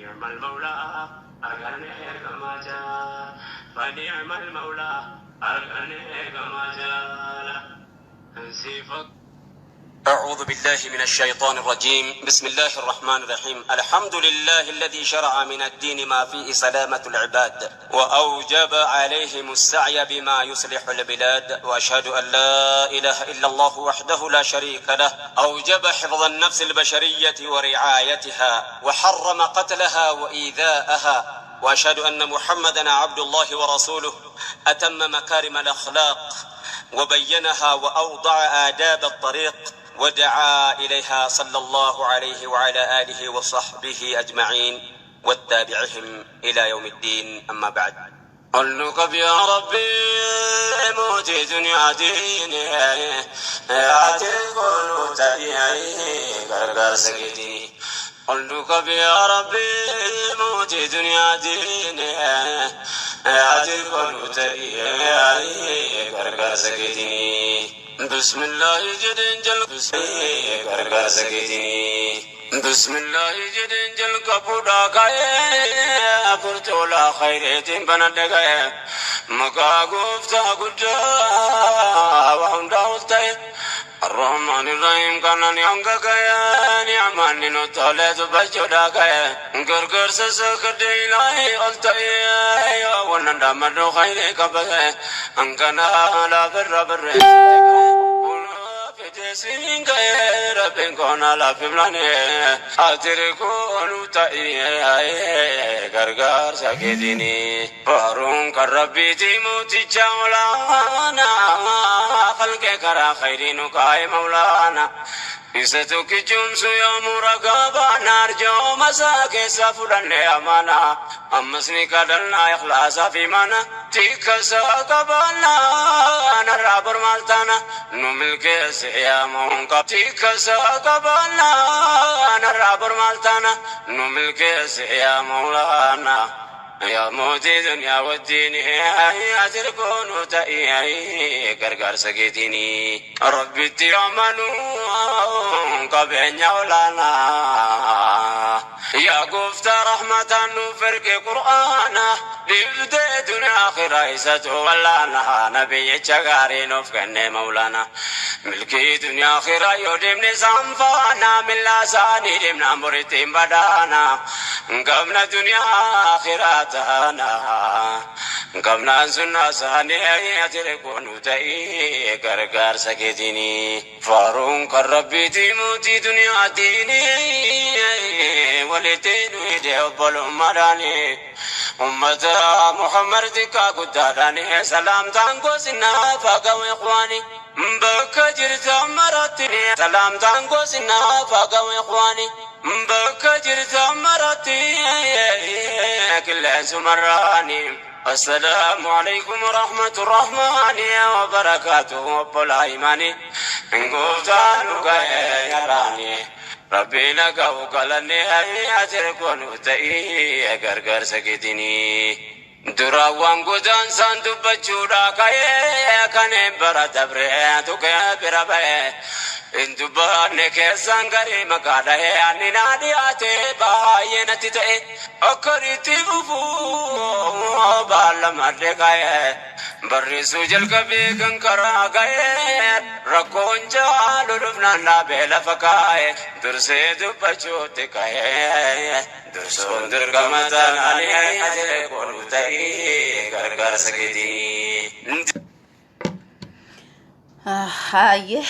فنعم المولى أرغني كما جاء فنعم المولى أرغني كما جاء سيفك. أعوذ بالله من الشيطان الرجيم. بسم الله الرحمن الرحيم. الحمد لله الذي شرع من الدين ما فيه سلامة العباد وأوجب عليهم السعي بما يصلح البلاد، وأشهد أن لا إله إلا الله وحده لا شريك له، أوجب حفظ النفس البشرية ورعايتها وحرم قتلها وإيذاءها، وأشهد أن محمدا عبد الله ورسوله، أتم مكارم الأخلاق وبينها وأوضع آداب الطريق ودعا إليها، صلى الله عليه وعلى آله وصحبه أجمعين والتابعهم إلى يوم الدين. أما بعد، قل يا ربي موتي دنيا ديني يا كل تبيعي غرغر سكتي. قل يا ربي موتي دنيا ديني يا كل تبيعي غرغر سكتي. بسم الله جدن جل غرغر سكتي. بسم الله جدن جل كبودا كاي فرتولا خيرتين بندغاي مقا غفتا غدا وهندا ولتاي الرحمن الرحيم كان نيانغا كاي نعمان نو تولد بجودا كاي غرغر سسكد إلهي قلتاي ونندا مدو خير كبه أنكنا لا بر بر Rabbiin koona laafimlaane atiri koonu ta'ee gargaarsa keetiini. Faaruun kan rabbiiti mooticha olaanaa qalqee karaa khayrii nu kaa'e maulaana. Isa tokkichumsu yoomuu ragaa baana arjooma isaa keessaa fudhanne amaana. Ammas ni kadhannaa ikhlaasaa fi mana tikkasaa qabaannaa narraa bor maal taana nu milkeesse yaa moonqa. Tikkasaa qabaannaa narraa bor maal taana nu milkeesse yaa maulaana. Yaa mootii duniyaa wajjin ati koonu ta'ee gargaarsa keetiini. Rabbitti amanuu qabeenya olaanaa. Yaa gooftaa rahmataan nuuf erge qur'aana. Dhibdee duniyaa akhiraa isatu wallaana. Nabiyyicha gaarii nuuf kenne maulaana. Milkii duniyaa akhiraa yoo deemne isaan faana. Millaa isaanii deemnaan boritti hin badaana. Qabna duniyaa akhiraa taana. Qabnaan sunnaa isaanii ati koonu ta'ee gargaarsa keetiini. Faaruun kan rabbiiti mootii duniyaatiin walitti nu hidhe obbolummaadhaani. Ummata Muhammad xiqqaa guddaadhaani salaamtaan gosinaa faagamu ikhwaani. Bakka jirtan maratti salaamtaan gosinaa faagamu ikhwaani. Bakka jirtan maratti qilleensumarraani. السلام عليكم ورحمة الرحمن وبركاته وبلا إيماني إن يراني ربي نقو قلني أتركون تأي غرغر سكتني Duraawwan godaansaan dubbachuudha ka'ee kanneen bara dabree tuqee bira ba'ee hin dubbanne keessaan garii maqaa dha'ee ani naa dhiyaate baay'ee natti ta'e akkanitti fufuu baala madde ka'ee barreessuu jalqabee kan karaa ga'ee rakkoon jaalu dhufnaan dhaabee lafa kaa'e dursee dubbachuutti ka'ee dursuun dirqama taanaanii ati koonu ta'ee gargaarsa keetii. Haayye,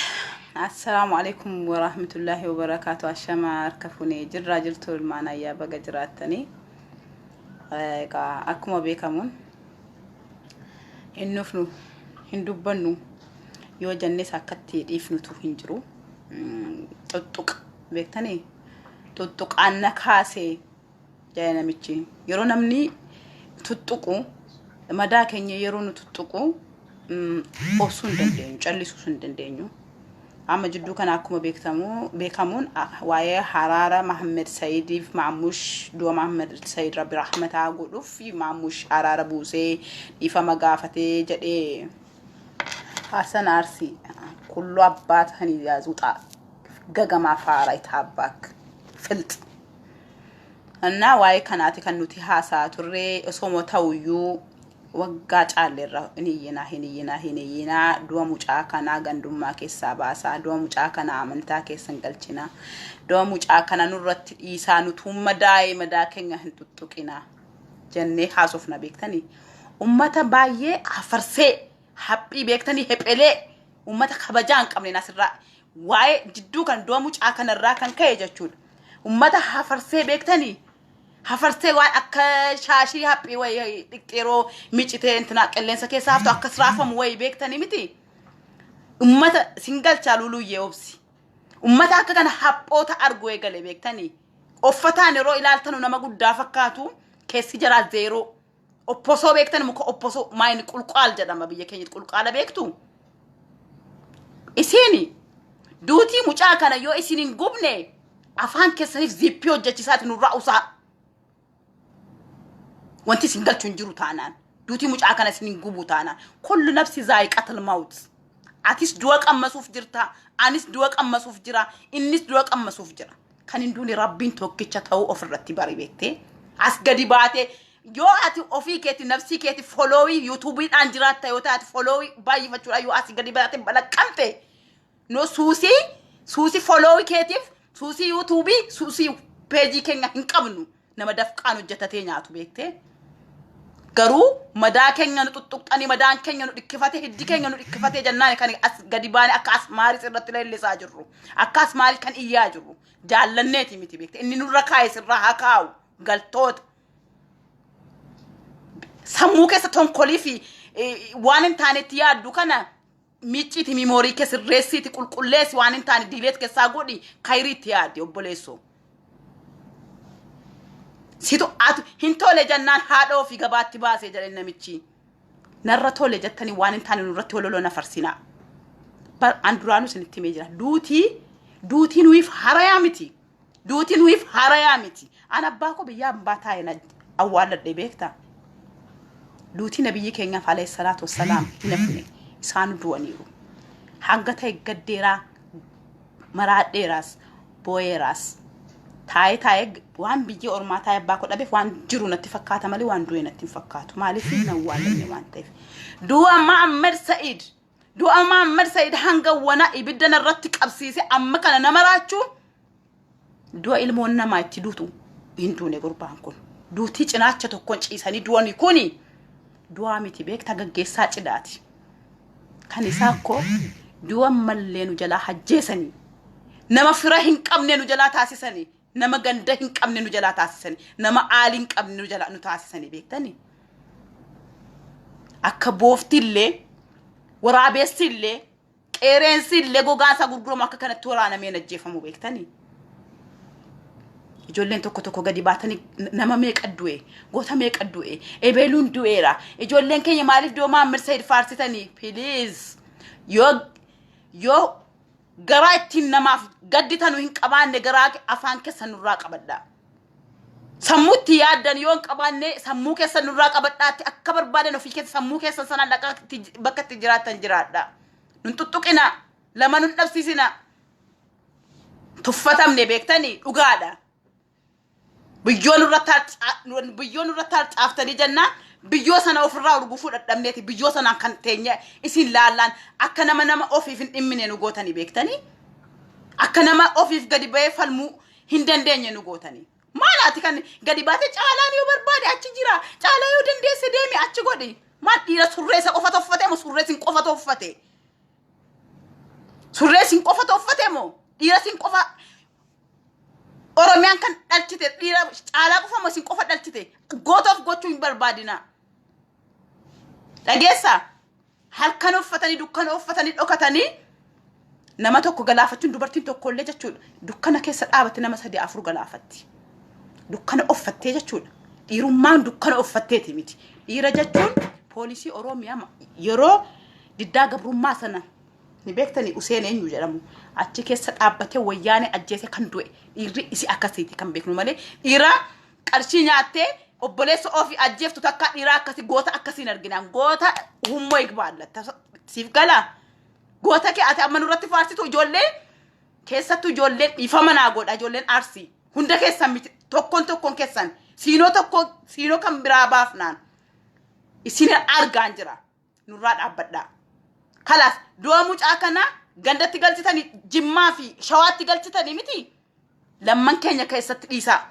assalaamu alaikum warahmatullaahi wabarakaatu. Ashama, harka fuunee jirraa jirtu ilmaan ayyaa, baga jiraattanii. Egaa akkuma beekamuun hin nufnu hin dubbannu yoo jennes akkatti dhiifnutu hin jiru. Tuttuqa beektanii, tuttuqaan na kaasee jedhe namichi. Yeroo namni tuttuqu, madaa keenya yeroo nu tuttuqu, obsuu hin dandeenyu, callisuus hin dandeenyu. Amma jidduu kana akkuma beekamu beekamuun waa'ee haraara Mahammed Sa'idiif Maamush, du'a Mahammed Sa'id Rabbi rahmataa godhuuf, Maamush haraara buusee dhiifama gaafatee jedhee Hasan Arsii kulluu abbaa ta'anii yaazuuxaa gagamaa faaraa itaabbaak filx. Innaa waa'ee kanaati kan nuti haasa'aa turre. Osoo ta'uyyuu waggaa caalleerra hin iyyinaa, hin iyyinaa, hin iyyinaa. Du'a mucaa kanaa gandummaa keessaa baasaa, du'a mucaa kanaa amantaa keessa hin galchinaa, du'a mucaa kana nurratti dhiisaa, nutuu madaa'ee madaa keenya hin tuttuqinaa jennee haasofna beektanii. Ummata baay'ee hafarsee haphii beektanii, hephelee ummata kabajaa hin qabne asirraa waa'ee jidduu kan du'a mucaa kanarraa kan ka'e jechuudha. Ummata hafarsee beektanii, hafarsee waan akka shaashii haphii wayii dhiqxeeroo micitee intina qilleensa keessa haftu akkas raafamu wayii beektanii miti. Ummata singalchaa luluyyee obsi. Ummata akka kana haphoota argu eegale beektanii. Uffataan yeroo ilaaltanu nama guddaa fakkaatu, keessi jaraa zeeroo. Opposoo beektan, muka opposoo maayini qulqaal jedhama biyya keenyatti, qulqaala beektu. Isiin duutii mucaa kana yoo isin hin gubne afaan keessaniif ziippii hojjechiisaati nurraa usaa. Wanti isin galchu hin jiru taanaan. Duutii mucaa kana isin hin gubu taanaan. Kullu nafsi zaa'iqatul mawt. Atis du'a qammasuuf jirta. Anis du'a qammasuuf jira. Innis du'a qammasuuf jira. Kan hin duune Rabbiin tokkicha ta'uu ofirratti bari beektee. As gadi baatee yoo ati ofii keeti nafsii keeti followii YouTubeiidhaan jiraatta yoo taate, followii baay'ifachuudhaan yoo asii gadi baate balaqqamte, no, suusii followii keetiif, suusii YouTubeii, suusii peejii keenya hin qabnu. Nama dafqaan hojjetatee nyaatu beektee. Garuu madaa keenya nu tuttuqxanii, madaan keenya nu dhikkifate, hiddi keenya nu dhikkifatee jennaan kan as gadi baane akka asmaaris irratti leellisaa jirru, akka asmaarii kan iyyaa jirru jaallanneeti miti beekte. Inni nurra kaa'e sirraa haa kaa'u. Galtoota sammuu keessa tonkolii fi waan hin taanetti yaaddu kana miicciiti, memory kee sirreessiiti, qulqulleessi, waan hin taane delete keessaa godhi, kayriitti yaaddi obboleessoo. Situ atu hin tole jennaan haadha ofii gabaatti baasee jedhe namichi. Narra tole jettanii waan hin taane nurratti hololoo na farsinaa. An duraanuu isinitti himee jira. Duutii nuyiif harayaa miti. Duutii nuyiif harayaa miti. An abbaa koo biyya ambaa taa'e na awwaalladhe beektaa. Duutii nabiyyi keenyaaf alayhi salaatu wassalaam hin hafne, isaan du'aniiru. Hanga ta'e gaddeeraa, maraadheeraas, boo'eeraas. Taa'ee taa'ee waan biyya ormaa taa'ee abbaa koo dhabeef waan jiru natti fakkaata malee waan du'e natti hin fakkaatu. Maaliif? Hin awwaalamne waan ta'eef. Du'a Mahammad Sa'id. Du'a Mahammad Sa'id hanga wana ibidda narratti qabsiise amma kana nama raachuu, du'a ilmoon namaa itti duutu hin duune gurbaan kun. Duutii cinaacha tokkoon ciisanii du'ani kuni du'aa miti beektaa, gaggeessaa cidhaati. Kan isaa koo du'a mallee nu jalaa hajjeesanii, nama fira hin qabne nu jalaa taasisanii, nama ganda hin qabne nu jalaa taasisanii, nama aalii hin qabne nu jalaa nu taasisanii beektanii. Akka booftillee, waraabessillee, qeereensillee gogaan isaa gurguramu akka kanatti waraanamee ajjeefamu beektanii. Ijoolleen tokko tokko gadi baatanii nama meeqa du'e, goota meeqa du'e, ebeeluun du'eera. Ijoolleen keenya maaliif du'a Mahammad Said faarsitanii? Please, yoo garaa ittiin namaaf gadditanu hin qabaanne garaa afaan keessan nurraa qabadhaa. Sammuu itti yaaddan yoo hin qabaanne sammuu keessan nurraa qabadhaatti, akka barbaadan ofii keessa sammuu keessan sanaan dhaqaa bakka itti jiraattan jiraadha. Nun tuttuqina, lama nun dhabsiisina. Tuffatamne beektanii, dhugaadha. Biyyoo nurratti harcaaftanii jennaan biyyoo sana ofirraa urgufuu dadhabneeti biyyoo sanaan kan teenye isin laallaan akka nama ofiif hin dhimmine nu gootanii beektanii. Akka nama ofiif gadi ba'ee falmuu hin dandeenye nu gootanii. Maalaati kan gadi baate? Caalaan yoo barbaade achi jira. Caalaa yoo dandeesse deemi achi godhi. Maal, dhiira surree isa qofa uffate moo surree sin qofa uffate? Surree sin qofa uffate moo dhiira sin qofa? Oromiyaan kan dhalchite dhiira caalaa qofa moo sin qofa dhalchite? Gootoof gochuu hin barbaadina. Dhageessaa? Halkan uffatanii, dukkana uffatanii dhokatanii nama tokko galaafachuun, dubartiin tokkollee jechuudha. Dukkana keessa dhaabatte nama sadii afur galaafatti. Dukkana uffattee jechuudha. Dhiirummaan dukkana uffatteeti miti. Dhiira jechuun poolisii Oromiyaa yeroo diddaa gabrummaa sana ni beektanii, Useen eenyu jedhamu achi keessa dhaabbatee wayyaanee ajjeese kan du'e dhiirri isi akkasiiti kan beeknu malee, dhiira qarshii nyaattee obboleessa ofii ajjeeftu takka dhiira akkasii, goota akkasii hin arginaan. Goota hummoo igbaalla siif galaa. Goota kee ati amma nurratti faarsitu, ijoollee keessattuu ijoolleen, dhiifama naa godha, ijoolleen Arsii. Hunda keessan miti, tokkoon tokkoon keessan siinoo tokko siinoo kan biraa baafnaan isin argaan jira. Nurraa dhaabbadhaa. Kalaas du'a mucaa kana gandatti galchitanii, Jimmaa fi Shawaatti galchitanii miti, lamman keenya keessatti dhiisaa.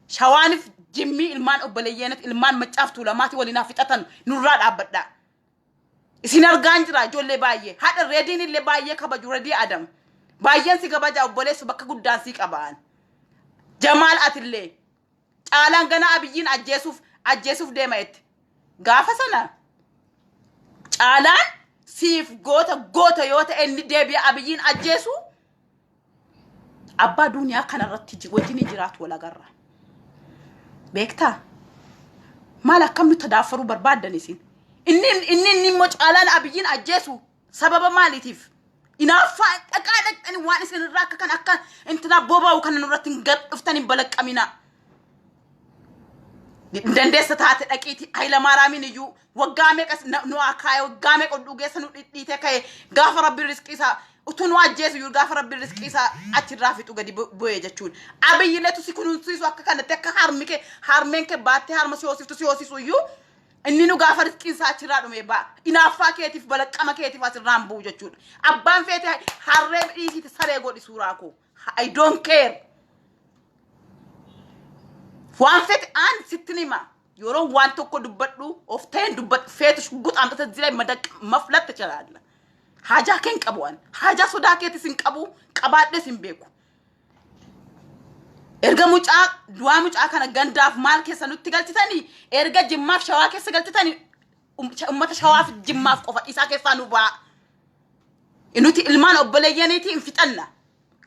Shawaanif Jimmii ilmaan obboleeyyanati, ilmaan Maccaaf Tuulamaati waliin haa fixatan, nurraa dhaabbadhaa. Isin argaan jira ijoollee baay'ee. Haadha Reediin illee baay'ee kabaju, Reedii Adam. Baay'een si kabaja obboleessu, bakka guddaan si qabaan. Jamaal, atillee. Caalaan gana Abiyyiin ajjeesuuf deema jetti. Gaafa sana Caalaan siif goota goota yoo ta'e, inni deebi'ee Abiyyiin ajjeesu, abbaa duniyaa kanarratti wajjin hin jiraatu wal agarra. Beektaa? Maal akkam nutti tadaaffaruu barbaaddan isin? Inni immoo Caalaan Abiyyiin ajjeesu sababa maaliitiif? Inaaffaa dhaqaa dhaqxanii waan isin irraa akka kan akka intinaa boba'u kana nurratti hin gad dhuftan hin balaqqaminaa. Dandeessa taate dhaqiiti Hayilamaaraamiin iyyuu waggaa meeqa nu akaa'e, waggaa meeqa dhugeessa nu dhidhiite ka'e, gaafa Rabbi riskii isaa utuu nu ajjeesu iyyuu gaafa Rabbi riskii isaa achirraa fixu gadi bu'e jechuun. Abiyyileetu si kunuunsiisu akka kanatti, akka harmi kee harmeen kee baattee harma si hoosiftu si hoosisu iyyuu, inni nu gaafa riskiin isaa achirraa dhume ba'a. Inaaffaa keetiif balaqqama keetiif asirraan bu'u jechuudha. Abbaan feete harree dhiisiiti saree godhi suuraa koo. I don't care. Waan fete aan sittin hima. Yeroo waan tokko dubbadhu of ta'een dubbadhu, feetu shugguxa amtata zila madaq maflatta chalaalla. Haajaa kee hin qabu an. Haajaa sodaa keetis hin qabu, qabaadhees hin beeku. Erga mucaa du'aa mucaa kana gandaaf maal keessa nutti galchitanii, erga Jimmaaf Shawaa keessa galchitanii, ummata Shawaaf Jimmaaf qofa isaa keessaa nu ba'a. Nuti ilmaan obboleeyyaniitii hin fixanna.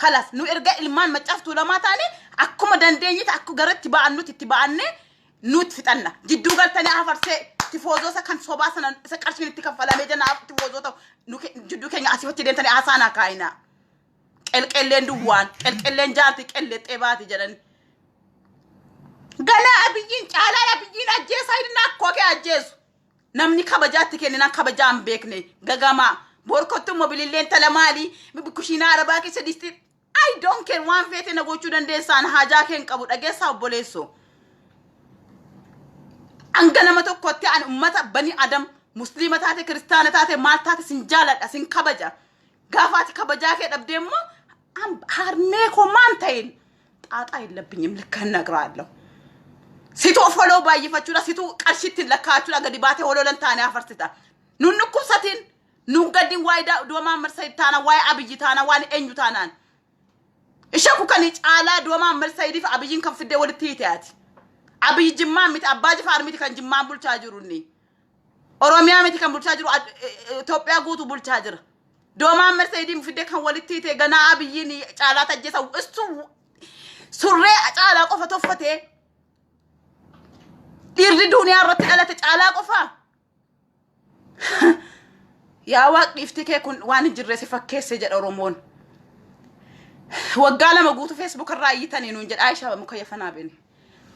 Kalas nu erga ilmaan Maccaaf Tuulamaa taane, akkuma dandeenyetti akka garatti ba'an nuti itti ba'anne nuti fixanna. Jidduu galtanii afarsee tifoozosa kan sobaa sana isa qarshiin itti kaffalamee jana tifoozota jidduu keenya asii achi deemtanii haasaanaa kaayinaa. Qelqelleen duwwaan qelqelleen jaarti qelleexxee baati jedhan. Ganaa Abiyyiin, Caalaan Abiyyiin ajjeesaa inni akkoo kee ajjeesu. Namni kabajaatti kenninaan kabajaa hin beekne gagamaa. Borkottu immoo bililleen tala maali? Kushiinaa arabaa keessa disti. I don't care, waan feete na gochuu dandeessaan, haajaa kee hin qabu, dhageessaa obboleessoo. Hanga nama tokkotti an ummata bani Adam, musliima taate, kiristaana taate, maal taate, sin jaaladha, sin kabaja. Gaafa ati kabajaa kee dhabdee immoo harmee koo maan ta'in ጣጣ የለብኝም። ልክ እነግርሃለሁ። Situ follow baay'ifachuudha, situ qarshiitti lakkaa'achuudha, gadi baatee hololan taane afarsita. Nun dhukkubsatiin, nun gaddiin waa'ee du'a Mahammad taana, waa'ee Abiyyi taana, waan eenyu taanaan. Ishee ku kan caalaa du'a Mahammad Sa'idiif Abiyyiin kan fiddee walitti hiite ati. Abiyyi Jimmaan miti, Abbaa Jifaar miti kan Jimmaan bulchaa jiru inni. Oromiyaa miti kan bulchaa jiru, Itoophiyaa guutuu bulchaa jira. Du'a Mahammad Sa'idiin fiddee kan walitti hiite ganaa Abiyyiin caalaa tajjeesa istu surree caalaa qofa toffatee, dhiirri duniyaa irratti dhalate caalaa qofaa. Yaa Waaq, dhiifti kee kun waan hin jirre si fakkeesse jedha Oromoon. Waggaa 2 guutuu Facebook irraa iyyitanii nuun jedha Aishaa mukayyafanaa beeni.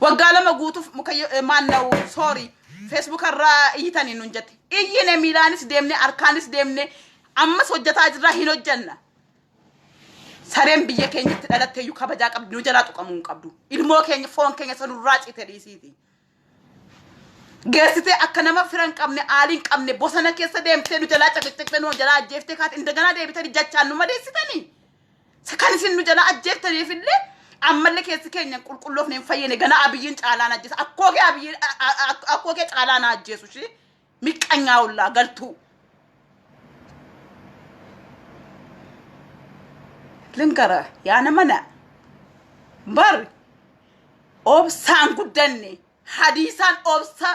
Waggaa 2 guutuuf mukayya maanna'u, sorry, Facebook irraa iyyitanii nuun jette. Iyyine, miilaanis deemne, harkaanis deemne, ammas hojjetaa jirra, hin hojjenna. Sareen biyya keenyatti dhalatte iyyuu kabajaa qabdi, nu jalaa tuqamuu hin qabdu. Ilmoo keenya, foon keenya sanurraa cite dhiisiiti. Geessitee akka nama fira hin qabne, aalii hin qabne, bosona keessa deemtee nu jalaa caqicaqxee nu jalaa ajjeeftee kaate, indaganaa deebitanii jachaan nu madeessitanii. Kan isin nu jalaa ajjeeftaniif illee ammallee keessi keenya qulqulloofne, hin fayyine. Ganaa Abiyyiin caalaan ajjeesa. Akkoo kee Abiyyiin, akkoo kee caalaan ajjeesu ishee miqqanyaa ollaa galtuu. Linkara yaa nama na bar obsaan guddanne, hadiisaan obsa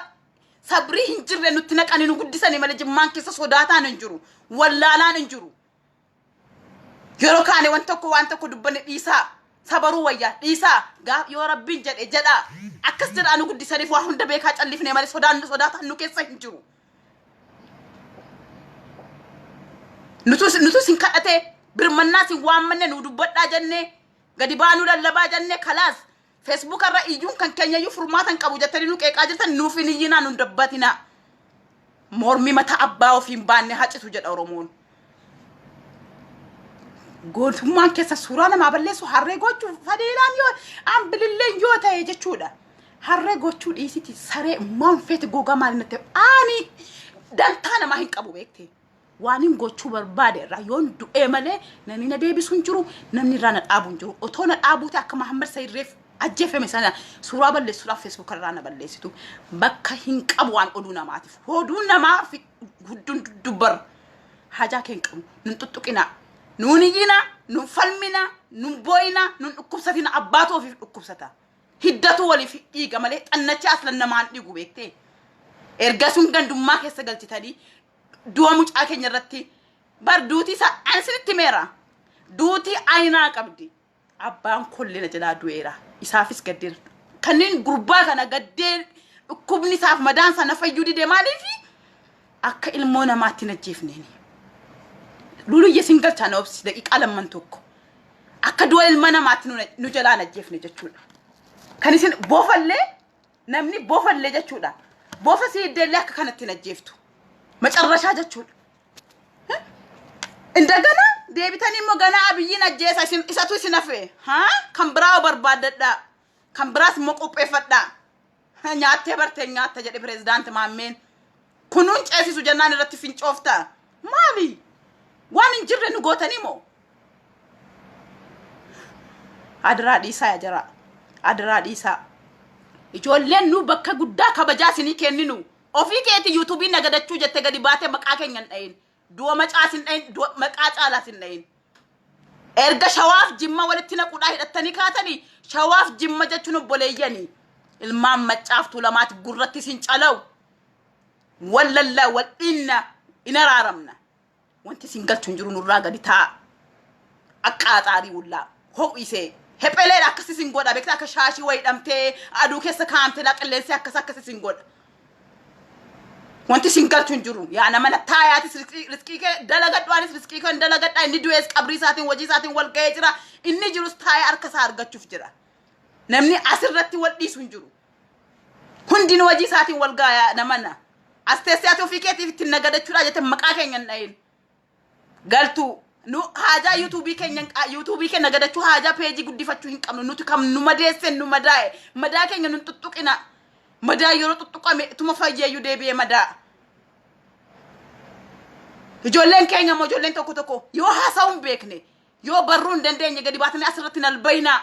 sabrii hin jirre nutti naqanii nu guddisanii malee, Jimmaan keessa sodaataan hin jiru, wallaalaan hin jiru. Yeroo kaane waan tokko waan tokko dubbanne, dhiisaa, sabaruu wayyaa, dhiisaa, gaaf yoo Rabbiin jedhe jedhaa, akkas jedhaa nu guddisaniif waa hunda beekaa callifne malee sodaan sodaataan nu keessa hin jiru. Nutus hin kadhatee birmannaa sin waammanne, nu dubbadhaa jennee gadi baanuu lallabaa jennee, kalaas Facebook irra iyyuun kan keenya iyyuu furmaata hin qabu jettanii nu qeeqaa jirtan, nuuf hin iyyinaa, nun dabbatinaa. Mormi mataa abbaa ofii hin baanne hacitu jedha Oromoon. Gootummaan keessa suuraa namaa balleessu harree gochuu fadiilaan yoo ambililleen yoo ta'e jechuudha. Harree gochuu dhiisiti saree maan feete gogaa maal natti ani dantaa namaa hin qabu beekte. Waan hin gochuu barbaade irraa yoon du'ee malee namni na deebisu hin jiru, namni irraa na dhaabu hin jiru. Otoo na dhaabuu ta'e akka Mahammad Sayid reef ajjeefame sana suuraa balleessuudhaaf Facebook irraa na balleessitu. Bakka hin qabu waan oduu namaatiif. Oduu namaa fi hudduun dubbar. Hajaa kee hin qabnu. Nun tuttuqinaa. Nuun iyyinaa, nun falminaa, nun booyinaa, nun dhukkubsatina abbaatu ofiif dhukkubsata. Hiddatu waliif dhiiga malee xannacha aslan namaan dhiigu beektee. Erga sun gandummaa keessa galchitanii du'a mucaa keenya irratti bar duutii isaa ani sinitti himeera. Duutii aynaa qabdi. Abbaan kollee na jalaa du'eera. Isaafis gaddeera. Kanneen gurbaa kana gaddee dhukkubni isaaf madaan isaa na fayyuu dide maaliifi akka ilmoo namaatti hin ajjeefneeni. Luluyye sin galchaa na obsi daqiiqaa lamman tokko. Akka du'a ilma namaatti nu jalaa hin ajjeefne jechuudha. Kan isin bofallee Namni bofallee jechuudha. Bofa si hiddeellee akka kanatti hin ajjeeftu. Macarrashaa jechuudha. Indagana deebitanii immoo ganaa Abiyyiin ajjeesa isin isatu isin hafe. Haa? Kan biraa hoo barbaaddadhaa. Kan biraas immoo qopheeffadhaa. Ha, Nyaattee bartee nyaatta jedhe pireezidaanti Maammeen. Kunuun ceesisu jennaan irratti fincoofta. Maali? Waan hin jirre nu gootanii moo? Adaraa dhiisaa yaa jaraa. Adaraa dhiisaa. Ijoolleen nu bakka guddaa kabajaa isinii kenninu. Ofii keetii yuutuubii nagadachuu jette gadi baatee maqaa keenya hin dhahin. Du'a macaas hin dhahin, du'a maqaa caalaas hin dhahin. Erga shawaaf jimma walitti naquudhaa hidhattanii kaatanii shawaaf jimma jechuun obboleeyyanii. Ilmaan maccaaf tuulamaati gurratti isin calawu. Wal lallaa wal dhiinna hin araaramna. Wanti isin galchu hin jiru nurraa gadi taa'a. Aqqaaxaarii wullaa ho'isee. Hepheleedha akkas isin godha beektaa akka shaashii wayii hidhamtee aduu keessa kaa'amtee laa qilleensi akkas akkas isin godha. Wanti isin galchu hin jiru. Yaa nama na taayaatis riskii kee dalagadhu anis riskii kee dalagadha inni du'ees qabrii isaatiin hojii isaatiin wal ga'ee jira. Inni jirus taa'ee harka isaa argachuuf jira. Namni asirratti wal dhiisu hin jiru. Hundinuu hojii isaatiin wal ga'a yaa namana. As teessee ati ofii keetiif ittiin nagadachuudhaa jette maqaa keenya hin dhahin. Galtuu nu haajaa yuutuubii keenya yuutuubii keenya nagadachuu haajaa peejii guddifachuu hin qabnu nuti kam nu madeesse nu madaa'e madaa keenya nun tuttuqina. Madaa yeroo tuttuqame ituma fayyeeyyuu deebi'ee madaa. Ijoolleen keenya immoo ijoolleen tokko tokko yoo haasa'uu hin beekne Yoo barruu hin dandeenye gadi baatanii asirratti hin albayinaa.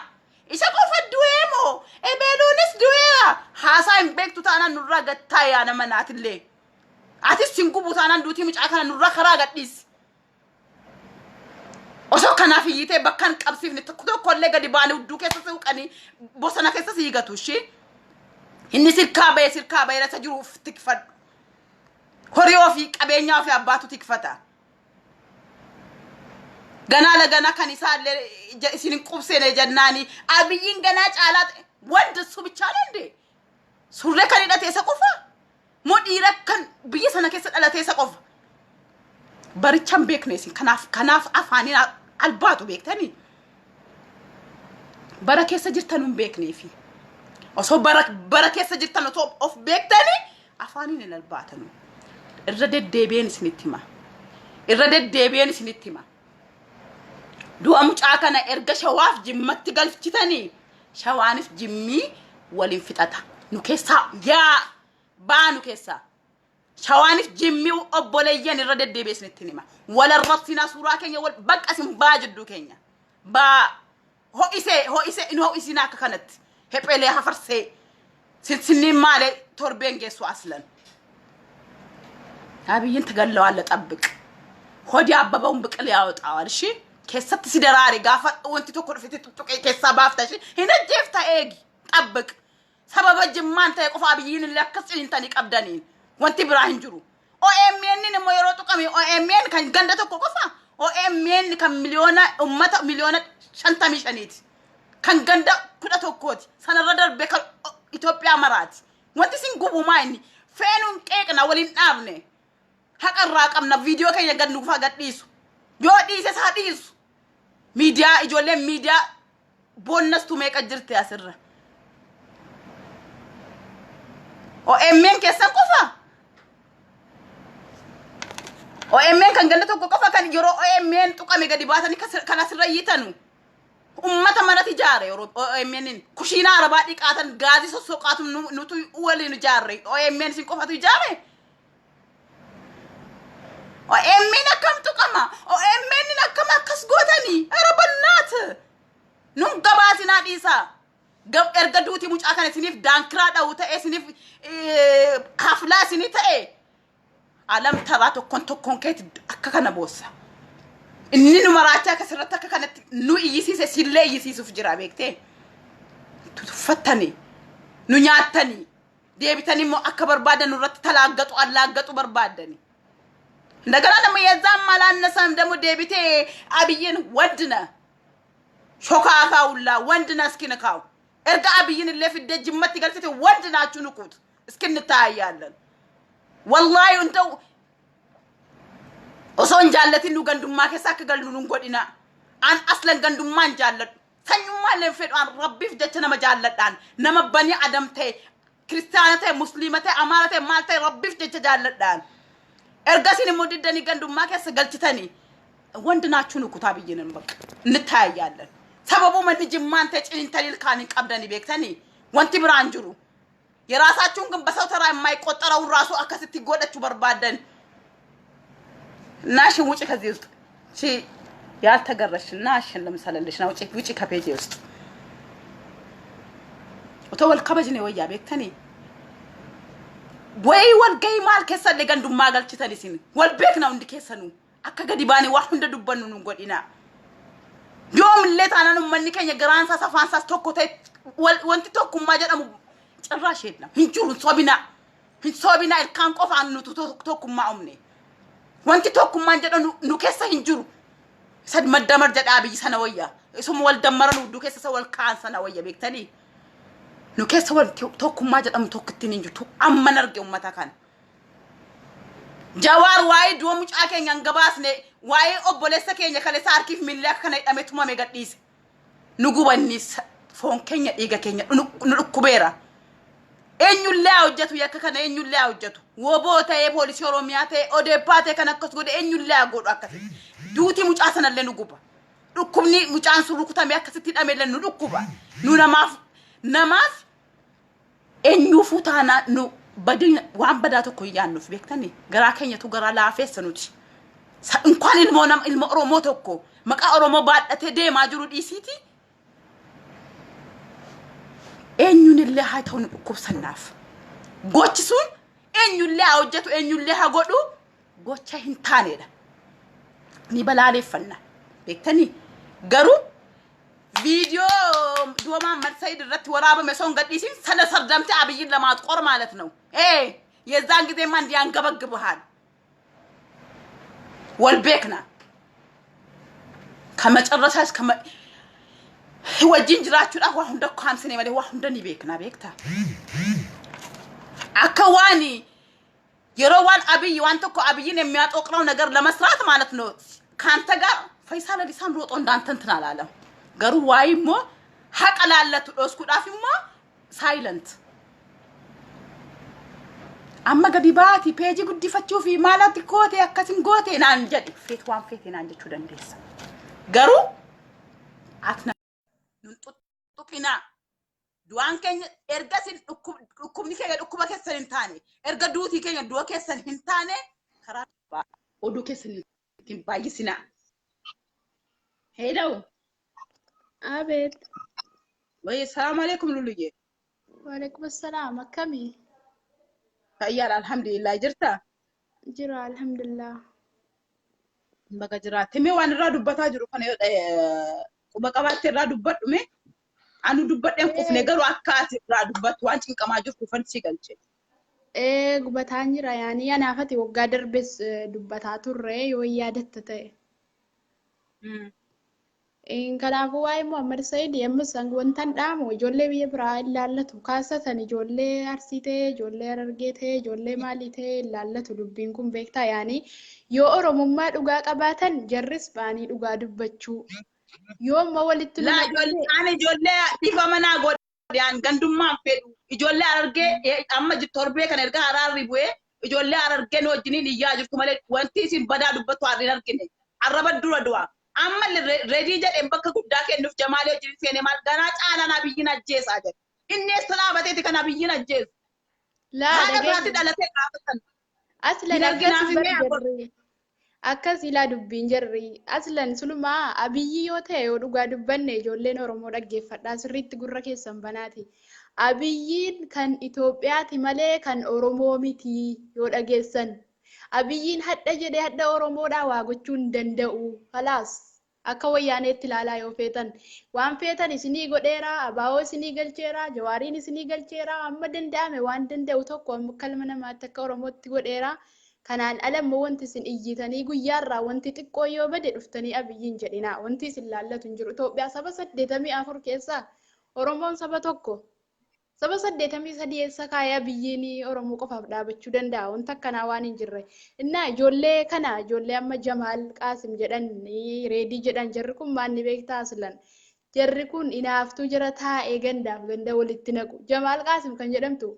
Isa qofa du'ee moo? Ebeluunis du'eera. Haasaa hin beektu taanaan nurraa gad taa'i yaa nama naatillee. Atis sin gubu taanaan duutii mucaa kana nurraa karaa gadhiisi. Osoo kanaaf iyyitee bakka hin qabsiifne tokko tokkollee gadi baanii hudduu keessa suuqanii bosona keessa siigatu ishii. Inni sirkaa ba'ee sirkaa ba'ee isa jiruuf tikfadhu. Horii ofii qabeenyaa ofii abbaatu tikfata. Ganaa laganaa kan isaallee isin hin qubsine jennaani Abiyyiin ganaa caalaa wanda su bichaa dandee surree kan hidhate isa qofa moo dhiira kan biyya sana keessa dhalate isa qofa baricha hin beekne isin kanaaf kanaaf afaaniin albaatu beektanii bara keessa jirtan hin beekneefi osoo bara bara keessa jirtan osoo of beektanii afaaniin hin albaatanu. Irra deddeebi'een isinitti hima. Irra deddeebi'een isinitti hima. Du'a mucaa kana erga shawaaf jimmatti galchitanii shawaanis jimmii waliin fixata. Nu keessaa yaa baa nu keessaa. Shawaanis jimmii obboleeyyan irra deddeebi'ee isinitti hima. Wal arrabsinaa suuraa keenya wal bakka isin baa jidduu keenya. Baa ho'isee ho'isee in ho'isinaa akka kanatti hephelee hafarsee sinsinniin maalee torbeen geessu aslan. Abiyyiin ትገለዋለህ ጠብቅ። ሆድ ያበበውን ብቅል ያወጣዋል። እሺ keessatti si daraare gaafa wanti tokko dhufete tuttuqee keessaa baafta ishee hin ajjeefta eegi xabbiq sababa jimmaan ta'e qofa Abiyyiin illee akkas ciniintanii qabdaniin wanti biraa hin jiru. OMN immoo yeroo tuqame OMN kan ganda tokko qofa OMN kan miliyoona ummata miliyoona 55ti. Kan ganda 11ti. Sanarra darbee kan Itoophiyaa maraati. Wanti isin gubu maa inni feenuun qeeqna waliin dhaabne haqa irraa qabna viidiyoo keenya gad nuuf haa gadhiisu. Yoo dhiises haa dhiisu. Miidiyaa ijoolleen miidiyaa boonnastu meeqa jirti asirra. OMN keessan qofa. OMN kan ganda tokko qofa kan yeroo OMN tuqame gadi baatanii kan asirra iyyitanu. Ummata manatti ijaare yeroo OMN kushiinaa arabaa dhiqaatan gaazii sossoqaatu nutu waliin ijaarre. OMN isin qofatu ijaare. OMN akkam tuqama? OMN akkam akkas gootanii? Ara bannaat! Nun gabaasinaa dhiisaa. Erga duuti mucaa kana isiniif daankiraa dha'u ta'e, isiniif haflaa isinii ta'e, alam taraa tokkoon tokkoon keeti akka kana boossa. Inni nu maraachaa akkasirratti akka kanatti nu iyyisiise, sillee iyyisiisuuf jira, beektee. Tuffattanii nu nyaattanii deebitanii immoo akka barbaadan nurratti talaaggatu allaaggatu barbaaddani. እንደገና ደግሞ የዛም አላነሰም ደግሞ deebitee አብይን ወንድ ነህ ሾካካውላ ወንድ ነህ እስኪንካው erga abiyyin illee fiddee Jimmatti galchite ወንድ ናችሁ ንቁት እስክንታያለን። Wallaahi እንደው osoo hin jaallatin nu gandummaa keessa akka gallu nun godhina. An aslan gandummaa hin jaalladhu. Sanyummaa illee hin fedhu. An Rabbiif jecha nama jaalladhaan. Nama bani adam ta'e, kiristaana ta'e, musliima ta'e, amaara ta'e, maal ta'e, Rabbiif jecha jaalladhaan. Ergasiin immoo diddanii gandummaa keessa galchitanii ወንድ ናችሁ ንቁት አብይንን በቃ እንታያያለን። Sababu manni Jimmaan ta'e ciniintanii ilkaan hin qabdanii beektanii wanti biraan jiru. የራሳችሁን ግን በሰው ተራ የማይቆጠረውን ራሱ akkasitti godhachuu barbaadan. እና እሺ ውጪ ከዚህ ውስጥ እሺ ያልተገረሽ እና እሺ ለምሳሌልሽ ነው፣ ውጪ ውጪ ከ page ውስጥ። Otoo wal kabajne wayyaa, beektanii. Way wal gahii maal keessallee gandummaa galchitan isin wal beekna. Hundi keessanuu akka gadi baanee waa hunda dubbannu nun godhina. Yoomillee taanaan uummanni keenya garaansaas afaansaas tokko ta'e wanti tokkummaa jedhamu ጭራሽ የለም, hin jiru. Hin sobinaa, hin sobinaa. Ilkaan qofaan nutu tokkummaa uumne. Wanti tokkummaan jedhamu nu keessa hin jiru. Isa maddamar jedhaa biyyi sana wayya, isuma wal dammaran hudduu keessa isa wal kaan sana wayya, beektanii. Nu keessa wal tokkummaa jedhamu tokkittiin hin jirtu. Amman arge ummata kana. Jawaar waa'ee du'a mucaa keenya hin gabaasne, waa'ee obboleessa keenya kaleessa harkiif miilli akka kana hidhame tumame gadhiise. Nu gubanni foon keenya dhiiga keenya nu dhukkubeera. Eenyullee haa hojjetu yakka kana, eenyullee haa hojjetu. Woboo ta'ee, poolisii Oromiyaa ta'ee, Odeppaa ta'ee, kan akkas godhe eenyullee haa godhu akkasitti. Duuti mucaa sanallee nu guba. Dhukkubni mucaan sun rukutamee akkasitti hidhamellee nu dhukkuba. Nu namaaf eenyuufuu taanaa nu badii waan badaa tokko hin yaadnuuf, beektanii, garaa keenyatu garaa laafeessa nuti. Inkwaan ilmoo nama ilma Oromoo tokko maqaa Oromoo baadhatee deemaa jiru dhiisiiti. Eenyuun illee haa ta'u nu dhukkubsannaaf. Gochi sun eenyullee haa hojjetu, eenyullee haa godhu, gocha hin taanedha. Ni balaaleeffanna, beektanii, garuu viidiyoo du'a መሐመድ ሰይድ irratti waraabame osoo hin gadhiisin sana sardamte አብይን ለማጥቆር ማለት ነው። ኤ የዛን ጊዜማ እንዲህ ያንገበግብሃል። Wal beekna. ከመጨረሻ እስከ wajjin jiraachuudhaaf waa hunda kaamsine malee waa hunda ni beekna, beekta. Akka waan yeroo waan አብይ waan tokko አብይን የሚያጦቅረው ነገር ለመስራት ማለት ነው። ከአንተ ጋር ፈይሳ ለሊሳም ሮጦ እንዳንተ እንትን አላለም። Garuu waa'ee immoo haqa laallatu dhoskuudhaaf immoo silent. Amma gadi baati page guddifachuu fi maalatti goote akkasin goote naan jedhi, feet waan feete naan jechuu dandeessa. Garuu ati nun tuttuqinaa. Du'aan keenya erga isin dhukkubni keenya dhukkuba keessan hin taane, erga duutii keenya du'a keessan hin taane, karaa oduu keessan hin baay'isinaa. Hello. Abeet. Wayye, salaamu alaikum Luluye. Waalaikum assalaam. Akkamii? Fayyaadha, alhamdulillah, jirta? Jira, alhamdulillah. Baga jiraatte. Mee waan irraa dubbataa jiru kana yoo quba qabaatte irraa dubbadhu mee. Anu dubbadheen qufne, garuu akka ati irraa dubbattu waan cinqamaa jirtu ufan si galche. Ee, gubataan jira yaani anaafati waggaa darbes dubbataa turre yoo yaadatta ta'e. Kanaafuu waa'ee Muhammad Said ammas wantan dhaamu ijoollee biyya biraa ilaallatu kaasatan, ijoollee Arsii ta'e, ijoollee Harargee ta'e, ijoollee maalii ta'e ilaallatu dubbiin kun, beektaa, yaani yoo Oromummaa dhugaa qabaatan jarris ba'anii dhugaa dubbachuu, yoo immoo walitti Laa nu ijoollee ani ijoollee dhiifama naa godhe, an gandummaan fedhu. Ijoollee Harargee amma torbee kana erga haraarri bu'ee Ijoollee Harargeen wajjiniin iyyaa jirtu malee wanti isin badaa dubbattu har'a hin argine. Arraba dura du'a. Amma Reedii jedheen bakka guddaa kennuuf Jamaalee wajjin seenee maal ganaa caalaan Abiyyiin ajjeesaa jedhe. Inni eessa dhaabateeti kan Abiyyiin ajjeesu? Laa Haadha dhageessi. biraatti dhalatee gaafatan. Aslan Hin akkas arginaaf bar illee jarri. Akkas ilaa dubbiin jarri. Aslan sulumaa Abiyyi yoo ta'e, yoo dhugaa dubbanne, ijoolleen Oromoo dhaggeeffadhaa, sirriitti gurra keessan banaati. Abiyyiin kan Itoophiyaati malee kan Oromoo miti yoo dhageessan. Abiyyiin hadha jedhee hadha Oromoodhaa waa gochuu hin danda'u. Kalaas, akka Wayyaaneetti ilaalaa yoo feetan. Waan feetan isinii godheera, abaa'oo isinii galcheera, Jawaariin isinii galcheera, amma danda'ame waan danda'u tokko amma akka ilma namaatti, akka Oromootti godheera. Kanaan ala immoo wanti isin iyyitanii guyyaarraa wanti xiqqoo yoo bade dhuftanii Abiyyiin jedhina. Wanti isin laallatu hin jiru. Itoophiyaa saba 84 keessaa Oromoon saba tokko. Saba 83 eessa kaayee Abiyyiin Oromoo qofaaf dhaabachuu danda'a? Wanta akkanaa waan hin jirre. Innaa ijoollee kana, ijoollee amma Jamaal Qaasim jedhan, Reedii jedhan, jarri kun maal ni beektaa aslan? Jarri kun inaaftuu jara taa'ee gandaaf ganda walitti naqu. Jamaal Qaasim kan jedhamtu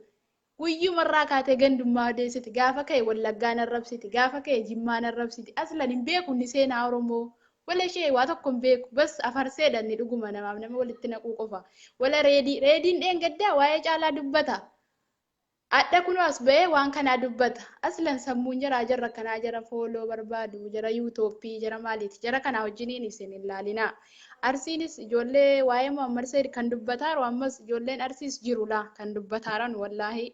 guyyumarraa kaatee gandummaa odeessiti. Gaafa ka'e Wallaggaa arrabsiti. Gaafa ka'e Jimmaa arrabsiti. Aslan hin beeku inni seenaa Oromoo. Wala ishee waa tokko hin beeku. Bas, afarseedha inni, dhuguma namaaf nama walitti naquu qofa. Wala Reedii. Reediin dheengaddaa waa'ee Caalaa dubbata. Adda kunoo as ba'ee waan kanaa dubbata. Aslan sammuun jaraa jara kanaa jara follow barbaadu, jara yuutooppii, jara maaliiti? Jara kanaa wajjiniin isin hin laalinaa. Arsiinis ijoollee waa'ee Muhammad Said kan dubbataaru, ammas ijoolleen Arsiis jiru laa kan dubbataaran wallaahi.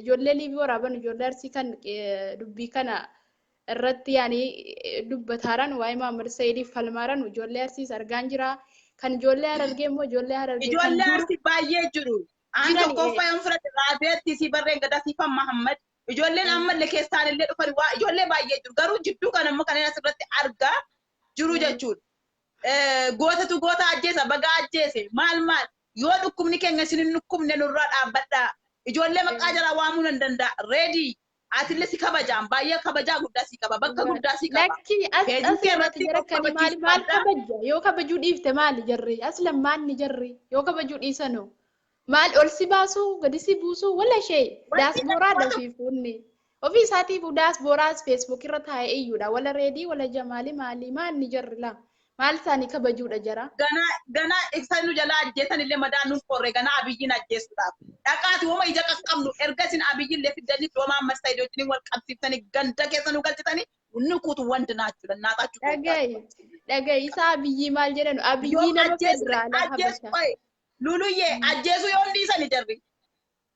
Ijoollee liivii waraaban, ijoollee Arsii kan dubbii kana irratti yaani dubbataaran, waa'ee Muhammad Saidiif falmaaran ijoollee Arsiis argaan jira. Kan ijoollee Harargee immoo, ijoollee Harargee kan Ijoollee dura Arsii baay'ee jiru. Aan jiran tokkoffaa yoon fudhate Raabeetti si barreen gadaa siifan Mahammad. Ijoolleen ammallee keessaan illee dhufan waa ijoollee baay'ee jiru. Garuu jidduu kana immoo kanneen asirratti argaa jiru jechuudha. Gootatu goota ajjeesa, bagaa ajjeese, maal maal, yoo dhukkubni keenya isin hin dhukkubne nurraa dhaabbadhaa. Ijoollee maqaa jaraa waamuu nan danda'a. Reedii, atillee si kabajaan, baay'ee kabajaa guddaa si qaba, bakka guddaa si qaba. Lakki, as Peejii as kee irratti irratti jara of kani maal kabachiisuu maal qabda. kabaja? Yoo kabajuu dhiifte maali jarri? Aslan maanni jarri yoo kabajuu dhiisanoo maal ol si baasuu gadi si buusuu? Wala ishee Wanti daaspooraadha. tokko Ofii fuunni ofii isaatiif daaspooraas Facebook irra taa'ee iyyuudha. Wala Reedii, wala Jamaali, maali maanni jarri laa maal isaanii kabajuudha jara? Ganaa ganaa ibsa nu jalaa ajjeesan illee madaan nun qorre, ganaa Abiyyiin ajjeesuudhaaf. Dhaqaati hooma ija qaqqabnu erga isin Abiyyiin illee fiddanii dooma amma Saayidii wajjin wal qabsiiftanii ganda keessa nu galchitanii nu kuutu wanti naachuudha naataachuu. Dhagayi, dhagayi, isaa Abiyyii maal jedhanu? Abiyyii Yoom nama ajjeesu federaala ajjeesu Habashaa. qoye luluyyee ajjeesu yoom dhiisani jarri?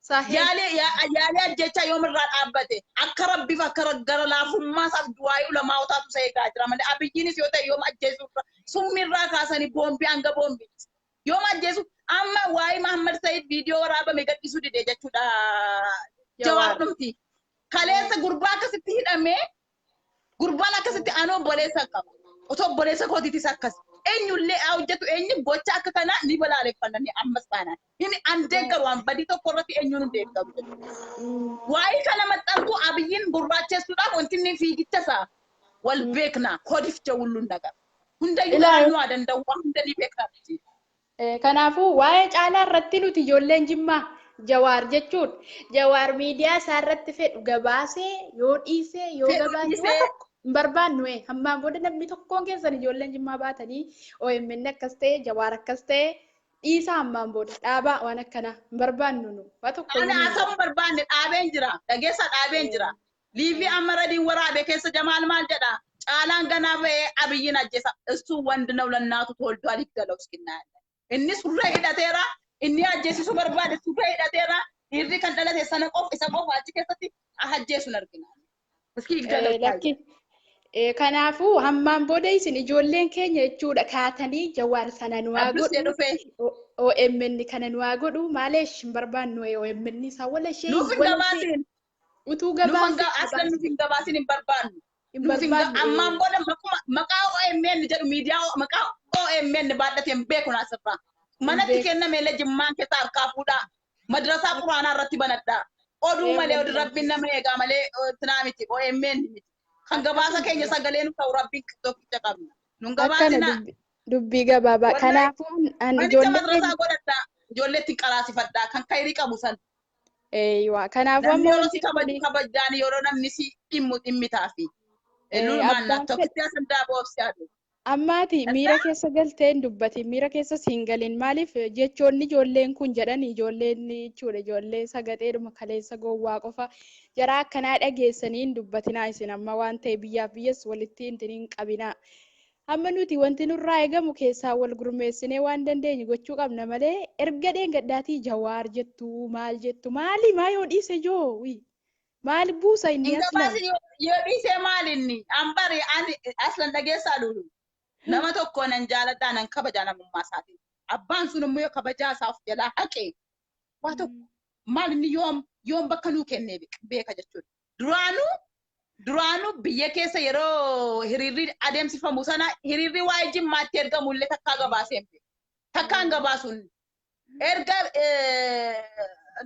Sahee. Yaalee yaalee ajjechaa yoomirraa dhaabbate? Akka rabbiif akka gara laafummaa isaaf du'aayii ulamaawotaatu isa eegaa jira malee Abiyyiinis yoo ta'e yoom ajjeesu summiirraa kaasanii boombii hanga boombiitti yoom ajjeesu? Amma waa'ee Mahammad Said viidiyoo waraabame gadhiisuu dide jechuudha. Jawaar Jawaar. dhumti kaleessa gurbaa akkasitti hidhamee, gurbaan akkasitti, anoo obboleessa qaba, otoo obboleessa kootiitis akkas eenyullee haa hojjetu, eenyu gocha akka kanaa ni balaaleffanna, ni ammas taanaan inni an deeggaru waan badii tokko irratti eenyuun hin deeggaru jechuudha. Waa'ee kana maxxantuu Abiyyiin gurraachessuudhaaf wanti inni fiigicha isaa wal beekna kodiif jawulluun nagar. Hundayyuu Ilaa naannoo haa danda'u, waan hunda ni beekna miti. Kanaafuu waa'ee Caalaa irratti nuti ijoolleen Jimmaa, Jawaar jechuun, Jawaar miidiyaa isaa irratti fedhu gabaasee yoo dhiisee yoo Fedhu gabaasee waan dhiisee tokko hin barbaannu. Hammaan booda namni tokkoon keessan ijoolleen Jimmaa baatanii OMN akkas ta'e, Jawaar akkas ta'e, dhiisaa, hammaan booda dhaabaa, waan akkanaa hin barbaannu nu waa tokko Ani iyyuu hin haasa'uu hin barbaanne, dhaabeen jira. Dhageessaa, dhaabeen jira. Liivii amma radiin waraabe keessa Jamaal maal jedha? Caalaan ganaa ba'ee Abiyyiin ajjeesa. Istuu wanti na lannaatu toldu aliggalau iskinnaa. Inni surree hidhateera. Inni ajjeesisuu barbaade surree hidhateera. Dhiirri kan dhalate sana qofa isa qofa achi keessatti ajjeesuun argina. Iski igdalau. Lakki. Kanaafuu hammaan booda isin ijoolleen keenya jechuudha kaatanii Jawaar sana nu haa Abdusee godhu, dhufee. OMN kana nu haa godhu maaleesh hin barbaannu. OMN isaa wala ishee Nuuf hin wala ishee gabaasin. utuu Nuuf gabaasee aslan nuuf hin gabaasin, hin barbaannu. Hin Nuuf hin barbaannu. Ammaan booda maqaa OMN jedhu, miidiyaa maqaa OMN baadhatee hin beeku asirraa. Manatti Beeku. kenname illee Jimmaan keessa harkaa fuudhaa. Madrasaa quraanaa irratti banadhaa. Oduu malee oduu rabbiin nama eegaa malee tinaa miti, OMN miti. Kan gabaasa keenya sagalee nu ta'u rabbiin tokkicha qabna. Nun Akkana gabaasinaa. dubbii gabaabaa. Wallahi, Kanaafuu an manicha ijoollee madrasaa godhadhaa. Ijoollee ittiin qaraasifadhaa. Kan kayrii qabu san. Eeywa kanaafuu Namni amma yeroo si wanti kabaju kuni kabajaan yeroo namni si dhimmu dhimmitaafi. Lulmaan abbaan fedhe tokkitti asan daaboo of si'aatu. Ammaati miira keessa galtee hin dubbatin, miira keessa siin galin. Maaliif jechoonni ijoolleen kun jedhan ijoolleen jechuudha, ijoollee sagaxeedhuma kaleessa gowwaa qofa jaraa akkanaa dhageessanii hin dubbatinaa. Isin amma waan ta'e biyyaaf biyyas walitti hin qabinaa. Amma nuti wanti nurraa eegamu keessaa wal gurmeessinee waan dandeenyu gochuu qabna malee erga dheengaddaatii Jawaar jettu maal jettu maali maa yoo dhiise joo wii maal buusa inni Hin aslan. gabaasin yoo dhiisee maal inni? An bari ani aslan dhageessaa lulu. Nama tokko nan jaaladhaa nan kabajaa namummaa isaatiin. Abbaan sun immoo yoo kabajaa isaa of jalaa haqe waa tokko maal inni yoom yoom bakka nuu kennee beeka jechuudha. Duraanuu biyya keessa yeroo hiriirri adeemsifamu sana hiriirri waa'ee Jimmaatti ergamu illee takkaa gabaasee hin beeku. Takkaan gabaasuun erga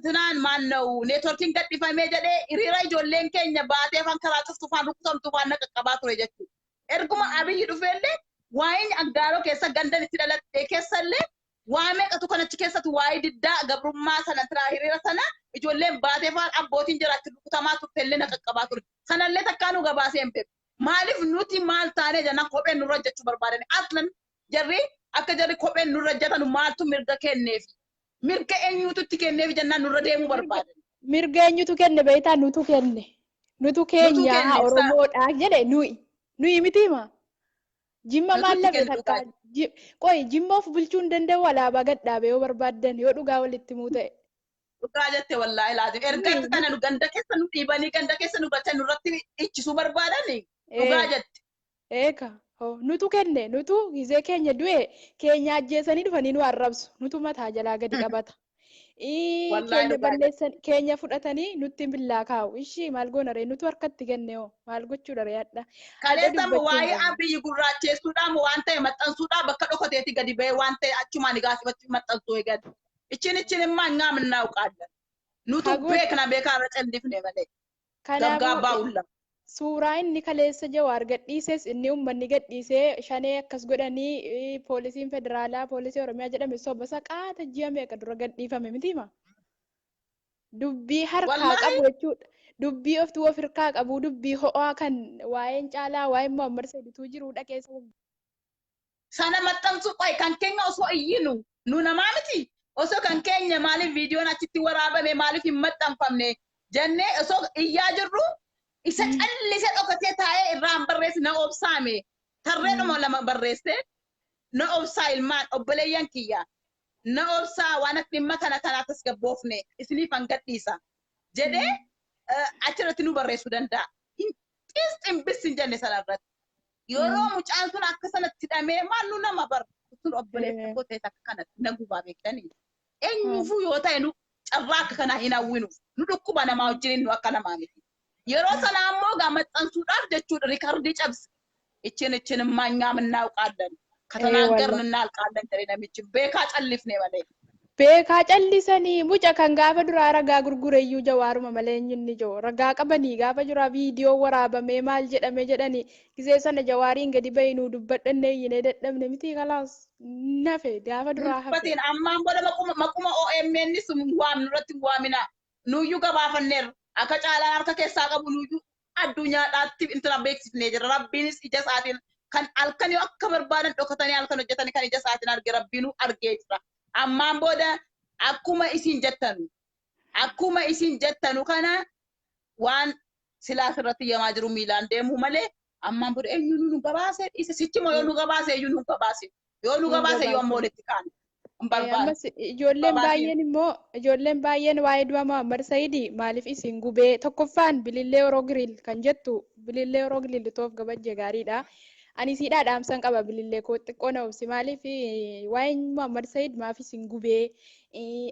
tinaan maanna'u neetworkiin gadhifamee jedhee hiriira ijoolleen keenya baatee afaan karaa cuftu faan rukutamtu faan na qaqqabaa ture jechuudha. Erguma Abiyyi dhufeellee waa'een Aggaaroo keessa gandan itti dhaladhe keessallee waa meeqatu kan achi keessatti waa'ee diddaa gabrummaa sana tiraa hiriira sana ijoolleen baatee faan abbootiin jiraatti rukutamaa turtellee na qaqqabaa ture. Sanallee takkaa nu gabaasee hin beeku. Maaliif nuti maal taanee jennaan kopheen nurra jechuu barbaadani. Aslan jarri akka jarri kopheen nurra jetanu maaltu mirga kenneefi? Mirga eenyuutu itti kenneefi jennaan nurra deemuu barbaadan. Mirga eenyutu kenne beektaa? Nutu kenne. Nutu Nutu keenya kenne. Oromoodha jedhe nuyi. Nuyi miti hima. Jimma Nutu maal itti labe kenne takka dhugaa. Qoy Jimma of bulchuu hin danda'u alaabaa gad dhaabe yoo barbaaddan yoo dhugaa walitti himuu ta'e. Dhugaa jette wallaahi laazim. Erga Nuyi kana nu ganda keessa nu dhiibanii ganda keessa nu galchan nurratti ichisuu barbaadani. Dhugaa jette. Eeka hoo nutu kenne, nutu gizee keenya du'e keenya ajjeesanii dhufanii nu arrabsu, nutu mataa jalaa gadi qabata. Wallaahi Keenya dhugaa jette. balleessan keenya fudhatanii nutti billaa kaa'u. Ishii maal goona ree, nutu harkatti kenne hoo maal gochuudha ree hadha. Hadha Kaleessa immoo dubbachuu hin waa'ee qabnu. Abiyyi gurraacheessuudhaan waan ta'e maxxansuudhaan bakka dhokateetti gadi ba'ee waan ta'e achumaan gaasifatti maxxansuu eegalle. Ichin ichin immoo hin gaamnaa uqaalla. Nutu Hagoo beekna beekaa irra callifne malee. Kanaafuu Gabgaabbaa ulla. Suuraa inni kaleessa Jawaar gadhiises inni uummanni gadhiisee shanee akkas godhanii poolisiin federaalaa poolisii Oromiyaa jedhame soba saqaata ji'a meeqa dura gadhiifame miti hima. Dubbii harkaa Wallaahi qabu jechuudha. Dubbii oftuu of harkaa qabu, dubbii ho'aa kan waa'een caalaa waa'een Muhammad Sa'idituu jiruudha keessa. Sana maxxansuu qoy kan keenya osoo iyyinu nu namaa miti. Osoo kan keenya maaliif viidiyoon achitti waraabame maaliif hin maxxanfamne jennee osoo iyyaa jirru isa callise dhokatee taa'ee irraan barreesse na obsaame. Tarreedhuma lama barreesse na obsaa ilmaan obboleeyyan kiyya. Na obsaa waan akka dhimma kana kanaaf tasgabboofne isiniif han gadhiisa jedhee achirratti nu barreessuu danda'a. Xiis ximbis hin jenne sanarratti. Yeroo mucaan sun akka sanatti hidhamee maal nu nama bar sun obboleessa koo ta'e akka kanatti na gubaa beektanii. Eenyuufuu yoo ta'e nu carraa akka kanaa hin hawwinu. Nu dhukkuba namaa wajjin nu akka namaa miti. Yeroo sana ammoo gaa maxxansuudhaaf jechuudha riikardii cabse. Ichin ichin maanyaa ምናውቃለን ከተናገርን እናልቃለን jedhe namichi beekaa callifne malee. Beekaa callisanii muca kan gaafa duraa ragaa gurgureyyuu Jawaaruma malee eenyu inni jiru. Ragaa qabanii gaafa duraa viidiyoo waraabamee maal jedhame jedhanii gisee sana Jawaariin gadi bahi nuu dubbadhannee iyyinee dadhabne miti kalaas nafe gaafa duraa hafe. Dubbatiin ammaan booda maquma OMN sun waamnu irratti hin waamina. Nuyyuu gabaafanneerra. Akka caalaan harka keessaa qabu nuyyuu addunyaadhaatti intala beeksifnee jira. Rabbiinis ija isaatiin kan halkan yoo akka barbaadan dhokatanii halkan hojjetanii kan ija isaatiin arge Rabbiinuu argee jira. Ammaan booda akkuma isin jettanu kana waan silaas irratti yamaa jiru miilaan deemuu malee ammaan booda eenyu nu gabaasee dhiise sichimo yoo nu gabaase eenyu nu gabaase yoo nu Nu gabaase yoo amma gabaase. walitti kaane hin barbaadu. Ammas ijoolleen Gabaasee. baay'een immoo ijoolleen baay'een waa'ee du'a Muhammad Sa'iidi maaliif isin gubee tokkoffaan bilillee Oroo Giriil kan jettu bilillee Oroo Giriil toof gabajje gaariidha. Ani siidhaa dhaamsan qaba bilillee koo xiqqoo na obsi maaliif waa'een Muhammad Sa'iid maaf isin gubee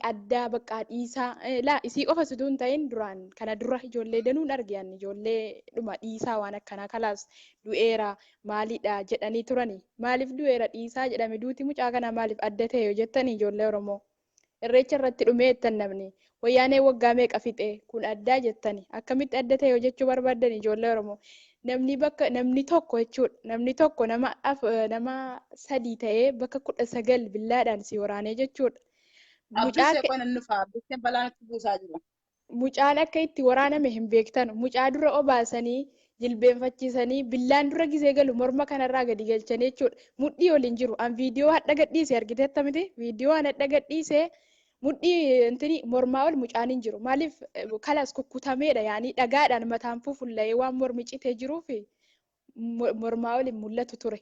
addaa baqqaa dhiisaa laa isii qofa situu hin ta'in duraan kana dura ijoollee danuun arge ani ijoollee dhuma dhiisaa waan akkanaa kalaas du'eera maalidha jedhanii turani. Maaliif du'eera dhiisaa jedhame duuti mucaa kanaa maaliif adda ta'e yoo jettanii ijoollee Oromoo. Irreecha irratti dhumee jettan namni. Wayyaanee waggaa meeqa fixe kun addaa jettani. Akkamitti adda ta'e yoo jechuu barbaaddan ijoollee Oromoo. Namni bakka namni tokko jechuudha. Namni tokko nama sadii ta'ee bakka 19 billaadhaan si waraanee jechuudha. Mucaa Abbisee qola nufa abbiseen balaa nutti buusaa jira. Mucaan akka itti waraaname hin beektan. Mucaa dura obaasanii jilbeenfachiisanii billaan dura gizee galu morma kanarraa gadi galchanii jechuudha. Mudhii ol hin jiru. An viidiyoo hadha gadhiise argiteetta miti? Viidiyoo an hadha gadhiise mudhii intini mormaa ol mucaan hin jiru. Maaliif kalas kukkutameedha yaanii dhagaadhaan mataan fufulla'ee waan mormi citee jiruuf mormaa ol hin mul'atu ture.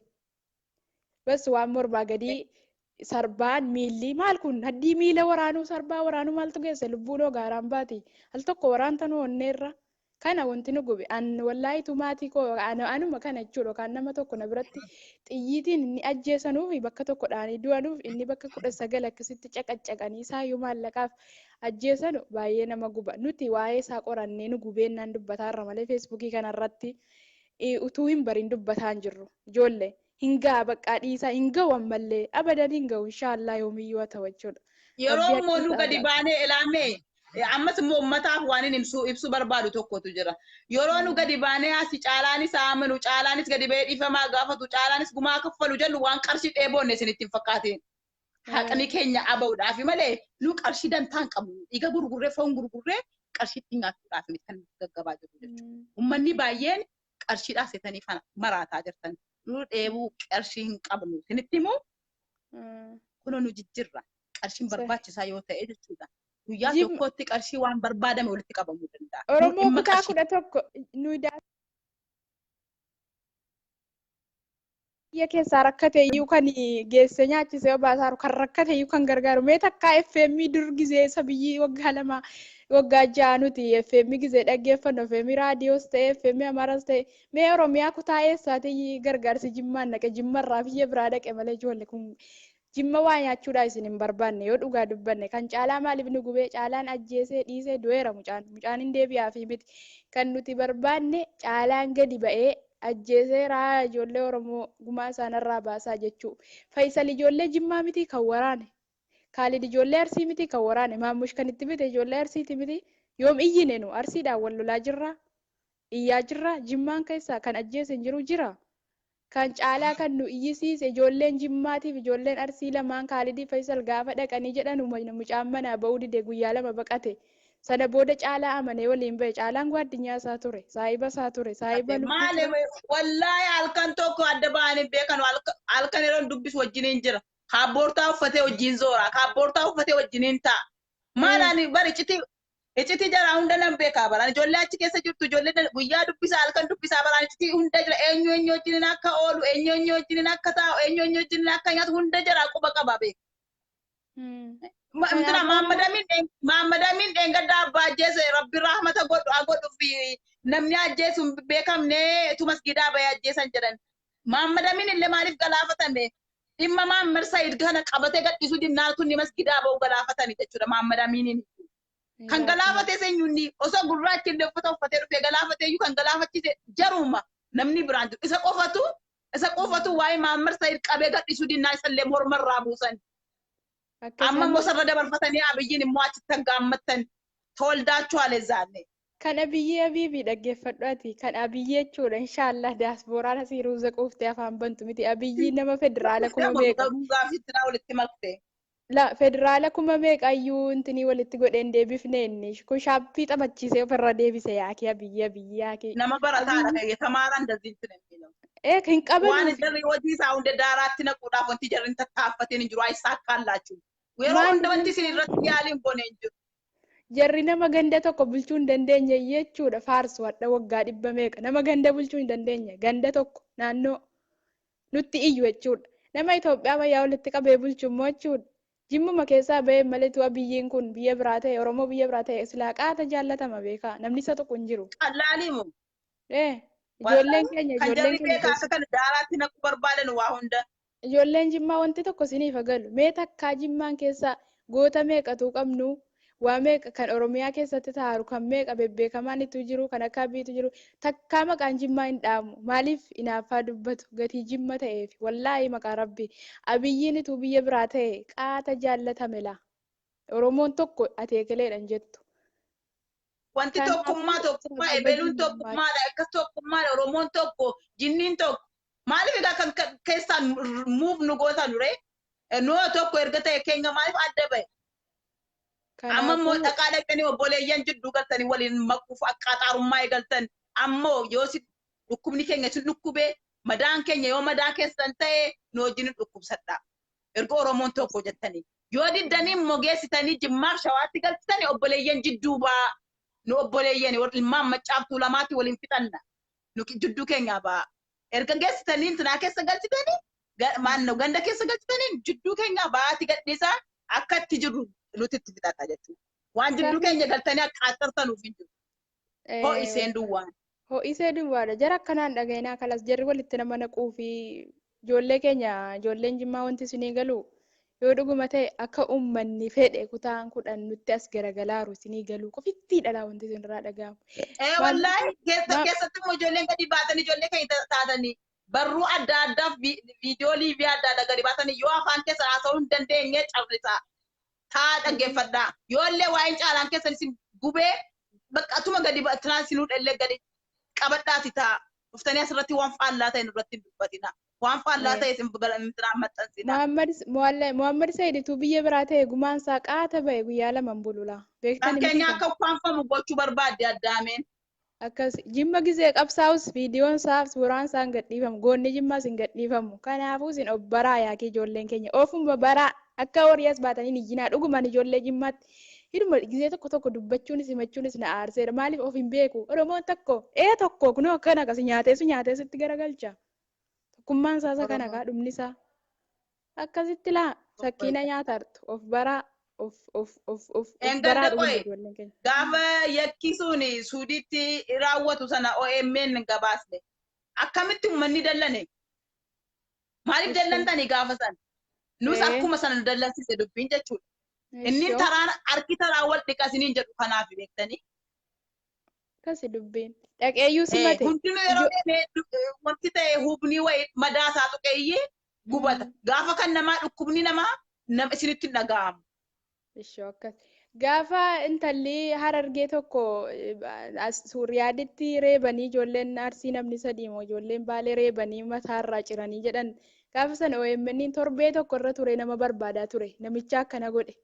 Bas waan mormaa gadii sarbaan miilli maal kun haddii miila waraanuu sarbaa waraanuu maaltu geesse lubbuun hoo gaaraan baati al tokko waraantanuu onneerra kana wanti nu gube an wallaahi tumaatii koo anuma kana jechuudha kan nama tokko na biratti xiyyiitiin inni ajjeesanuuf bakka tokko dhaanii du'anuuf inni bakka 19 akkasitti caqaccaqanii isaayyuu maallaqaaf ajjeesanu baay'ee nama guba nuti waa'ee isaa qorannee nu gubeennaan dubbataarra malee feesbuukii kanarratti utuu hin barin dubbataa hin jirru ijoollee. Hin ga'a baqqaa dhiisaa hin ga'u ammallee abadan hin ga'u inshaallah yoomiyyuu haa ta'u jechuudha. Yeroo Rabbi immoo akka nu isaa gadi ga'a. baanee ilaamee ammas immoo uummataaf waan inni ibsuu barbaadu tokkotu jira. Yeroo nu gadi baanee asi caalaanis haa amanu, caalaanis gadi ba'ee dhiifamaa gaafatu, caalaanis gumaa kaffalu jennu waan qarshii dheeboonne isinitti hin fakkaatin. Haqni keenya aba'uudhaaf malee nu qarshii dantaa hin qabnu. Dhiiga gurgurree foon gurgurree qarshii ittiin nyaachuudhaaf miti kan gaggabaa jiru jechuudha. Uummanni baay'een qarshiidhaaf seetanii maraataa jirtan. Nu dheebuu qarshii hin qabnu. Isinitti himu kunoo nu jijjiirra. Qarshiin barbaachisaa yoo ta'e jechuudha. Guyyaa tokkotti qarshii waan barbaadame walitti qabamuu danda'a. Nu Oromoo dhimma kutaa qarshii 11 nu biyya keessaa rakkate iyyuu kan geesse nyaachisee obaasaaru kan rakkate iyyuu kan gargaaru mee takkaa FM dur gizee isa biyyi waggaa 2 waggaa 6 nuti FM gizee dhaggeeffannu FM raadiyoos ta'e FM Amaaras ta'e mee Oromiyaa kutaa eessaati gargaarsi Jimmaan dhaqe Jimmarraa biyya biraa dhaqe malee ijoollee kun Jimma waa nyaachuudhaa isin hin barbaanne yoo dhugaa dubbanne kan caalaa maaliif nu gubee caalaan ajjeesee dhiisee du'eera mucaan mucaan hin deebi'aafii miti kan nuti barbaanne caalaan gadi ba'ee ajjeesee raa ijoollee Oromoo gumaa isaanirraa baasaa jechuu Faisal ijoollee Jimmaa miti kan waraane Kaalid ijoollee Arsii miti kan waraane Maammush kan itti bite ijoollee Arsiiti miti yoom iyyine nu Arsiidhaan wal lolaa jirra iyyaa jirra Jimmaan keessaa kan ajjeese hin jiru jira. Kan caalaa kan nu iyyisiise ijoolleen Jimmaatiif ijoolleen Arsii lamaan Kaalidii Faisal gaafa dhaqanii jedhan mucaan manaa ba'uu dide guyyaa 2 baqate. Sana booda caalaa amanee waliin ba'e. Caalaan gwaddinyaa isaa ture. Saahiba isaa ture. Saahiba lubbuu Maali ture. wallaahi halkan tokko adda ba'anii beekan halkan yeroo dubbisu wajjiniin jira. Kaabboortaa uffatee wajjin zoora. Kaabboortaa uffatee wajjiniin ta'a. Maal ani bari iccitii jaraa hunda nan beekaa baraan ijoollee achi keessa jirtu ijoollee guyyaa dubbisaa halkan dubbisaa baraan iccitii hunda jira eenyu eenyu wajjiniin akka oolu eenyu eenyu wajjiniin akka taa'u eenyu eenyu wajjiniin akka nyaatu hunda jaraa quba qaba beeka. Intina Mahammad Amin dheengaddaa abbaa ajjeese rabbi rahmata godhu haa godhu fi namni ajjeesu hin beekamne tu masgiidaa bahee ajjeesan jedhan. Mahammad Amin illee maaliif galaafatame? Dhimma Mahammad Said kana qabatee gadhiisuu dinnaan tunni masgiidaa bahu galaafatani jechuudha Mahammad Aminiin. Kan galaafate eenyuunni osoo gurraachi illee uffata uffatee dhufee galaafate iyyuu kan galaafachise jaruma namni biraan jiru. Isa qofatu waa'ee Mahammad Said qabee gadhiisuu dinnaan isallee mormarraa buusan. Amma immoo sarara dabarfatanii Abiyyiin immoo achitti kan gaammattan toldaachuu zaanne. Kan Abiyyi Abiibii dhaggeeffadhu ati. Kan Abiyyi jechuudha. Inshaallah daasbooraan asii ruuza quuftee afaan bantu miti. Abiyyi nama federaala kuma meeqa. Ruuzaa fi ittiin walitti makte. La federaala kuma meeqa iyyuu intinii walitti godheen deebifne inni. Kun shaappii taphachiisee ofirra deebise yaakii Abiyyi Abiyyi yaakii. Nama barataadha kan tamaaran daziitti namni. Hin Waan qabanuuf. jarri hojii isaa hunda daaraatti naquudhaaf wanti jarri hin tattaaffatiin hin jiru. Ayisaa akka allaachuu. Yeroo hunda wanti isin irratti yaaliin goone hin jiru. Jarri nama ganda tokko bulchuu hin dandeenye jechuudha. Faarsu hadha waggaa 100 meeqa. Nama ganda bulchuu hin dandeenye. Ganda tokko naannoo nutti iyyu jechuudha. Nama Itoophiyaa wayyaa walitti qabee bulchu immoo jechuudha. Jimmuma keessaa bahee maleetu Abiyyiin kun biyya biraa ta'e Oromoo biyya biraa ta'e silaa qaata jaallatama beekaa. Namni isa tokko hin jiru. Qallaaliimu. Ijoolleen keenya Kan ijoolleen jarri keenya beekaa akka kana daaraatti naquu barbaadan waa hunda. Ijoolleen Jimmaa wanti tokko isiniif agalu. Mee takkaa Jimmaan keessa goota meeqatu qabnu? Waa meeqa kan Oromiyaa keessatti taaru kan meeqa bebbeekamaan itti jiru kan akka Abiyyiitu jiru takkaa maqaan Jimmaa hin dhaamu. Maaliif hinaaffaa dubbatu gatii Jimma ta'eef wallaahi maqaa Rabbi Abiyyiin ituu biyya biraa ta'e qaata jaallatame laa. Oromoon tokko ateekeleedhaan jettu. Wanti tokkummaa tokkummaa Sababa ebeluun jimmummaa. tokkummaadha akkas tokkummaadha Oromoon tokko jinniin tokko maaliif egaa kan keessaan muuf nu gootan ree noo tokko erga ta'e keenya maaliif adda ba'e? Amma immoo Kanaafuu dhaqaa dhaqanii obboleeyyan jidduu galtanii waliin maquuf akka xaarummaa eegaltan. Ammoo yoo si dhukkubni keenya si dhukkubee madaan keenya yoo madaa keessan ta'e nu wajjin dhukkubsadha. Erga Oromoon tokko jettanii. Yoo diddanii immoo geessitanii Jimmaaf Shawaatti galchitanii obboleeyyan jidduu baa, nu obboleeyyan ilmaan Maccaaftuu lamaatti waliin fixanna. Nu jidduu keenyaa baa. Erga geessitanii intinaa keessa galchitanii, maannoo ganda keessa galchitanii, jidduu keenyaa baati gadhiisaa, akka itti jirru nuti itti fixata jechuudha. Waan jidduu keenya galtanii akka qaxxartanuuf hin jiru. Ho'iseen duwwaan. Ho'isee duwwaadha. Jara akkanaan dhaga'inaa kalas jarri walitti nama naquu fi ijoollee keenya, ijoolleen Jimmaa, wanti isinii galu yoo dhuguma ta'e akka uummanni fedhe kutaan 10 nutti as garagalaaru isinii galu qofittii dhalaa wanti isinirraa dhaga'amu. Wallaahi keessatti immoo ijoolleen gadi baatanii, ijoollee keenya taatanii, barruu adda addaaf viidiyoo liivii adda addaa gadi baatanii, yoo afaan keessa haasa'uu hin dandeenye carrisaa. Taa dhaggeeffadhaa. Yoo illee waa'een caalaan keessan isin gubee bakka atuma gadi tiraansii illee gadi qabadhaati taa. Dhuftanii asirratti waan faallaa ta'e nurratti hin dubbatina. Waan faallaa ta'e isin biraan maxxansina. Muhammad Sa'idituu biyya biraa ta'e gumaan isaa qaata ba'e guyyaa 2 hin bulula. Beektani Kan keenya miti. Akka ukkaanfamu gochuu barbaadde addaameen. Akkas Jimma gizee qabsaa'us viidiyoon isaa, suuraan isaa hin gadhiifamu. Goonni Jimmaas hin gadhiifamu. Kanaafuu isin of baraa yaakii, ijoolleen keenya. Ofuma baraa, akka horii as baatanii hin iyyinaa, dhugumaan ijoollee Jimmaatti. Hidhuma gizee tokko tokko dubbachuunis himachuunis na aarseera. Maaliif of hin beeku? Oromoon tokko ee tokko kunoo akkana akkasi nyaateessu nyaateessutti garagalcha. Tokkummaan isaa isa kana kaa dhumni isaa. Akkasitti laa sakkiina nyaatartu of baraa, of of of of of Engadda baraa dhuguma qoy ijoolleen keenya. Gaafa yakki sun Suudiitti raawwatu sana OMN hin gabaasne. Akkamitti uummanni dallane? Maaliif dallantanii gaafa sana? Nus akkuma sana nu dallansise dubbiin jechuudha. Inni taraan harki taraa wal dhiqa isiniin jedhu kanaaf beektanii. Akkasi dubbiin. Dhaqeeyyuu simate. Hundinuu yeroo deemee wanti ta'e hubni wayii madaa isaa tuqeeyyee gubata. Gaafa kan namaa dhukkubni namaa nama isinitti hin dhaga'amu. Ishoo akkas. Gaafa intalli Harargee tokko as Suuriyaaditti reebanii, ijoolleen Arsii namni sadii moo ijoolleen Baalee reebanii mataarraa ciranii jedhan. Gaafa sana OMN torbee tokko irra ture, nama barbaadaa ture namicha akkana godhe.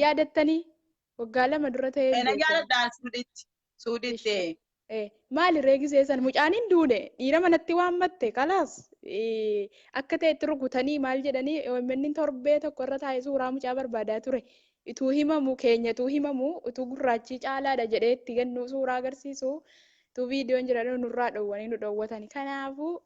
Yaadattanii waggaa 2 dura ta'ee hin Na beeku. jaaladhaan Suuditti. Suuditti. Maali reegisee san mucaan hin duune, dhiira manatti waammatte kalaas akka ta'etti rukutanii maal jedhanii OMN torbee tokko irra taa'ee suuraa mucaa barbaadaa ture. Ituu himamu keenya, ituu himamu, ituu gurraachi caalaadha jedhee itti gannu suuraa agarsiisu, ituu viidiyoon jira nurraa dhowwanii nu dhowwatani. Kanaafuu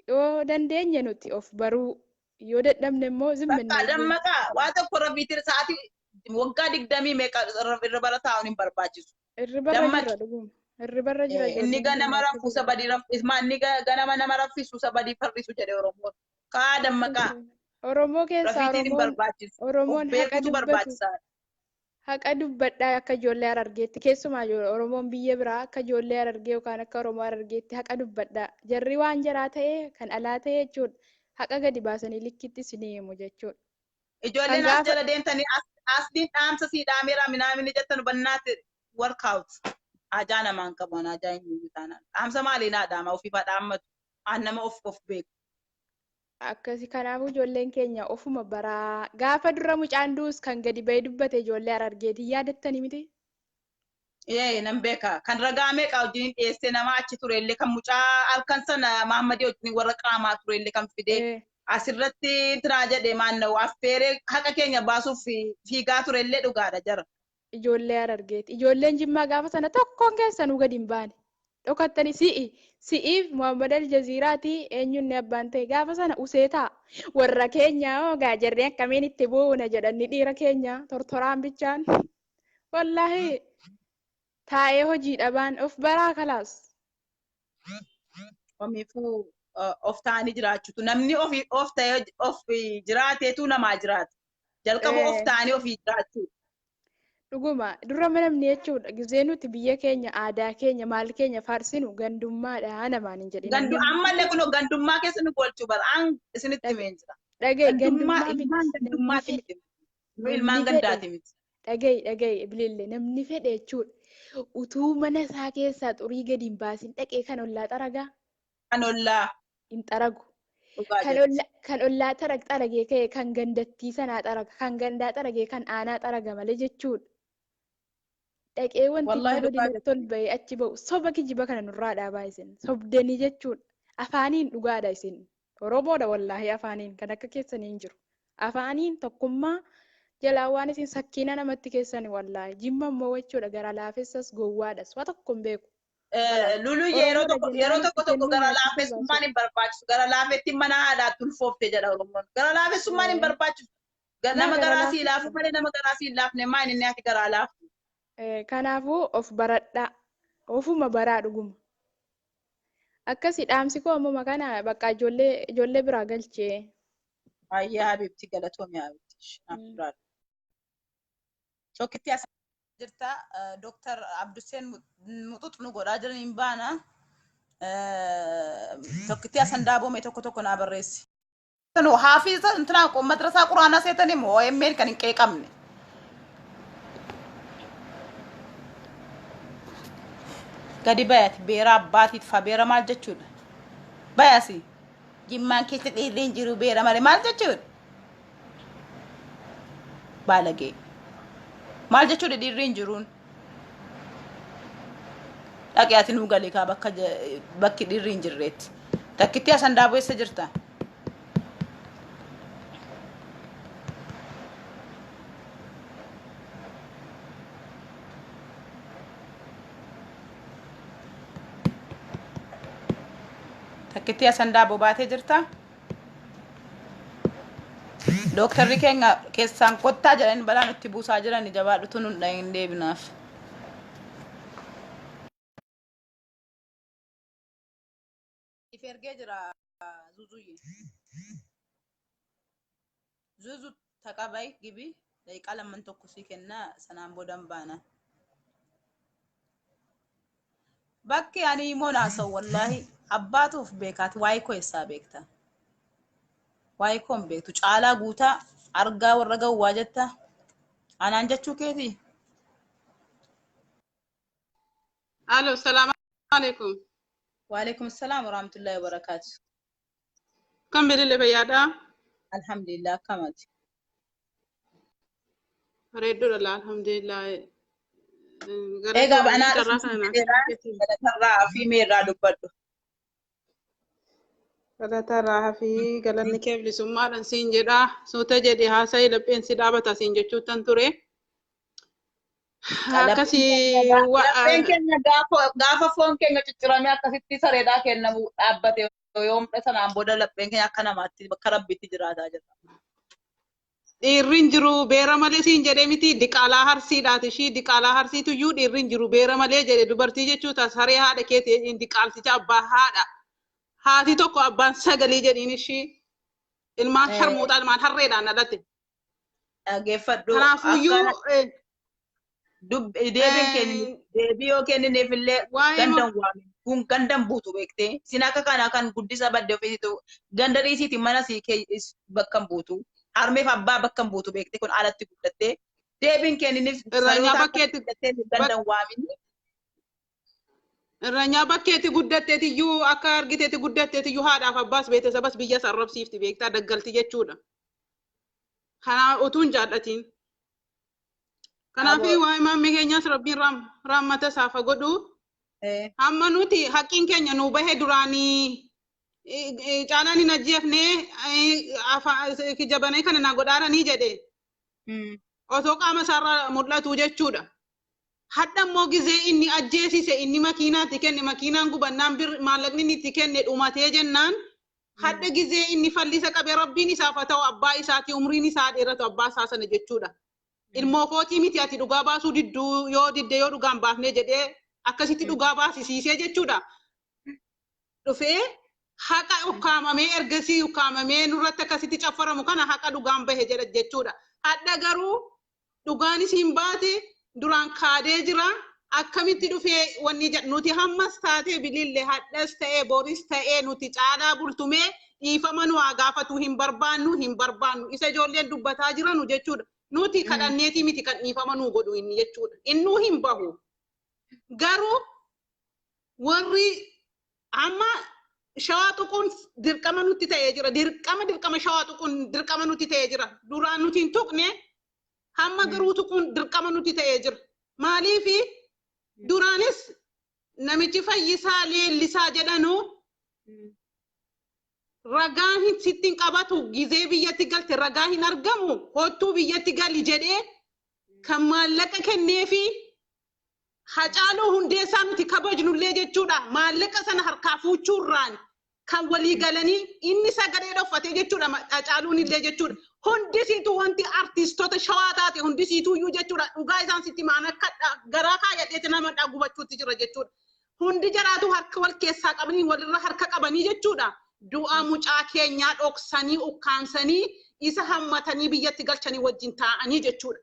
yoo dandeenye nuti of baruu, yoo dadhabne immoo Bakka zimmannee dammaqaa waa tokko rabbiitiin sa'aatii waggaa 20 meeqa irra bara taa'uun hin barbaachisu. Irribarra Dammaqi. jira dhuguma. Irribarra jira Inni ijoolleen ganama keenya raffu akka sabadii raffu, inni ganama nama raffisu sabadii farrisu jedhe Oromoon. Kaa dammaqaa. Oromoo keessaa Rafiitiin hin Oromoon barbaachisu. Of Oromoon haqa beekutu dubbatu. barbaachisaadha. Haqa dubbadhaa akka ijoollee Harargeetti, keessumaa Oromoon biyya biraa akka ijoollee Harargee yookaan akka Oromoo Harargeetti haqa dubbadhaa. Jarri waan jaraa ta'ee kan alaa ta'e jechuudha. Haqa gadi baasanii likkitti isinii himu jechuudha. Kan Ijoolleen as gaafa jala deemtanii asliin dhaamsa sii dhaameera minaamini jettan hubannaatti workout. Ajaa namaan qabu, an ajaa eenyuyyuu taanaan. Dhaamsa maalii naa dhaama? Ofiifaa dhaammatu. Aan nama of beeku. Akkasi, kanaafuu ijoolleen keenya ofuma baraa. Gaafa dura mucaan du'us kan gadi ba'ee dubbate ijoollee Harargeetii, yaadattanii miti? Ee, nan beeka. Kan ragaa meeqa wajjin dhiyeessee, nama achi ture illee, kan mucaa halkan sana Mahammadii wajjin warra qaamaa ture illee kan fidee asirratti tiraa jedhee maanna'u affeeree haqa keenya baasuuf fiigaa ture illee dhugaadha jara. Ijoollee Harargeeti. Ijoolleen Jimmaa gaafa sana tokkoon keessanuu gadi hin baane. Dhokattanii si'i. Si'iif Muhammad Aljaziiraati eenyuun abbaan ta'e gaafa sana usee ta'a. Warra keenya hoo gaajarree akkamiin itti buuna jedhanii dhiira keenya tortoraan bichaan. Wallaahi taa'ee hojii dhabaan of baraa kalaas. Omiifuu of ta'anii jiraachuutu namni ofii of ta'ee of jiraateetu namaa jiraata. Jalqaba of ta'anii ofii jiraachuu. Dhuguma dura namni jechuudha gizee nuti biyya keenya, aadaa keenya, maal keenya faarsinu gandummaadha namaan hin jedhin. Gandu ammallee kun gandummaa keessa nu galchuu bara an isinitti himeen jira. Dhaga'i, Gandummaa gandummaa miti. ilmaan Namni gandummaati fedhe miti. Nu ilmaan namni fedhe gandaati miti. Dhaga'i, dhaga'i bilille, namni fedhe jechuudha. Utuu mana isaa keessaa xurii gadi hin baasin dhaqee kan ollaa xaragaa Kan ollaa. hin xaragu. Dhugaa Kan jette. ollaa kan ollaa tarag xaragee ka'e kan gandattii sanaa xaraga kan gandaa xaragee kan aanaa xaraga malee jechuudha. Dhaqee wanti Wallaahi dhugaa godinatti ol bahee achi ba'u soba kijiba kana nurraa dhaabaa isin sobdanii jechuudha. Afaaniin dhugaadha isin. Oromoodha wallaahi afaaniin kan akka keessanii hin jiru. Afaaniin tokkummaa jalaa waan isin sakkiina namatti keessani wallaahi. Jimma immoo jechuudha gara laafessas gowwaadhas waa tokko hin beeku. Lulu yeroo Oromoodha tokko yeroo jennaan tokko itti tokko kennuu gara nyaachisuu laafessummaan hin barbaachisu. Gara laafetti mana haadhaatti ulfoofte jedha Oromoon. Gara laafessummaan hin barbaachisu. Laa Nama gara garaa sii laafu laafessa. malee nama garaa sii hin laafne maal inni ati garaa laaftu. Kanaafuu of baradhaa. Ofuma baraa dhuguma. Akkasi dhaamsi koo ammuma kana bakka ijoollee ijoollee biraa galchee. Ayyaa habibti galatoomi habibti. Tokkitti as jirta Dooktar Abduseen Muxux nu godhaa jiran hin baana. Tokkitti asan daaboo tokko tokko naa barreessi. Hafiza እንትና madrasaa quraanaa seetanii moo OMN kan hin qeeqamne. Gadi bayati beera abbaatiif fa beera maal jechuudha? Bayasi jimmaan keessa dhiirri hin jiru beera malee maal jechuudha? Baalagee maal jechuudha dhiirri hin jiruun? Dhaqee ati nuu galee kaa bakka bakki dhiirri hin jirreetti. Takkitti asan daaboo eessa jirta? Takkitti asan daaboo baatee jirta? Dooktarri keenya keessaan kottaa jedhanii balaa nutti buusaa jiran jabaadhutu nun dhahin deebinaaf. If ergee jira Zuzuye. Zuzu taqabay gibi daqiiqaa lamman tokko sii kenna sanaan boodan baana. Bakki ani immoo naasa'u wallaahi abbaatuuf beekaati waa'ee koo eessaa beekta? Waa'ee koo hin beektu caalaa guutaa argaa warra gawwaa jetta anaan jechuu keetii? Alo, salaam alaikum. Waalaikum salaam warahmatullahi wabarakaatu. Kan bilile fayyaadha? Alhamdulillah akkamati. Bareedduudha la alhamdulillah. Egaa Galatoomii anaa carraa dhufu kana naaf jedheera kenneeti. galatarraa fi meerraa dubbadhu. Galatarraa hafii galanni kee bilisummaadhaan siin jedha. Suuta jedhi haasa'i lapheen si dhaabata siin jechuuttan ture. Akkasii Lapheen keenya gaafa foon keenya cicciramee akkasitti sareedhaa kennamu dhaabbate yoomdha sanaan booda lapheen keenya akka namaatti bakka rabbiitti jiraataa jira. Dhiirri hin jiru beera malee siin jedhee miti diqaalaa harsiidhaati ishii diqaalaa harsiitu iyyuu dhiirri hin jiru beera malee jedhe dubartii jechuu taas saree haadha keeti jedhiin diqaalticha abbaa haadha. Haati tokko abbaan sagalii jedhiin ishii ilmaan sharmuuxaa ilmaan harreedhaan dhalate. Dhaggeeffadhu Kanaafuyyuu akkana deebiin kenni deebii yoo kennineef illee waa'ee gandan waame kun gandan buutu beektee sin akka kana kan guddisa badde ofiisitu ganda dhiisiiti mana sii kee bakka hin buutu harmeef abbaa bakka hin buutu beektee kun alatti guddattee deebiin kenniniif irranyaa saroota akka bakkeetti guddattee gandan waamini. Irranyaa bakkeetti guddatteetiyyuu akka argiteetti guddatteetiyyuu haadhaaf abbaas beekte sabas biyya sarrabsiifti beektaa daggalti jechuudha. Kanaa utuu hin jaallatiin. Kanaaf Aboo waa'ee maammii keenyaas rabbiin raammata isaaf haa godhu. Hamma nuti haqqiin keenya nuu bahe duraanii caalaan hin ajjeefne jabanee kana na godhaaranii jedhe otoo qaama isaarraa mul'atu jechuudha. Hadha immoo gizee inni ajjeesise inni makiinaatti kenne makiinaan gubannaan maallaqni inni itti kenne dhumatee jennaan hadha gizee inni fallisa qabee rabbiin isaaf haa ta'u abbaa isaatii umriin isaa dheeratu abbaa isaa sana jechuudha. Ilmoo kootii miti ati dhugaa baasuu didduu yoo didde yoo dhugaan baafnee jedhee akkasitti dhugaa baasisiisee jechuudha. Dhufee haqa ukkaamamee ergasii ukkaamamee nurratti akkasitti caffaramu kana haqa dhugaan bahe jedha jechuudha. Hadha garuu dhugaan isiin baate duraan kaadee jira. Akkamitti dhufee wanni jedhu nuti hammas taatee bilille hadhas ta'ee boris ta'ee nuti caalaa bultumee dhiifama nu haa gaafatu hin barbaannu hin barbaannu isa ijoolleen dubbataa jiranu jechuudha. Nuti kadhanneetii miti kan dhiifama nuu godhu inni jechuudha. Innuu hin bahu. Garuu warri amma Shawaa tuquun dirqama nutti ta'ee jira. Dirqama dirqama shawaa tuquun dirqama nutti ta'ee jira. Duraan nuti hin tuqne, hamma garuu tuquun dirqama nutti ta'ee jira. Maaliifi duraanis namichi Fayyisaa Leellisaa jedhanu ragaa hin sitti hin qabatu, gizee biyyatti galte ragaa hin argamu, kottuu biyyatti gali jedhee kan maallaqa kenneefi Hacaaluu Hundeessaa nuti kabajnullee jechuudha. Maallaqa sana harkaa fuuchuurraan kan walii galanii inni sagalee dhoffatee jechuudha. Hacaaluun illee jechuudha. Hundisiituu wanti artistoota shawaa taate hundisiituu iyyuu jechuudha. Dhugaa isaan sitti maan akka garaa kaayadheeti nama gubachuutti jira jechuudha. Hundi jaraatu harka wal keessaa qabanii walirra harka qabanii jechuudha. Du'a mucaa keenyaa dhoksanii ukkaamsanii isa hammatanii biyyatti galchanii wajjin taa'anii jechuudha.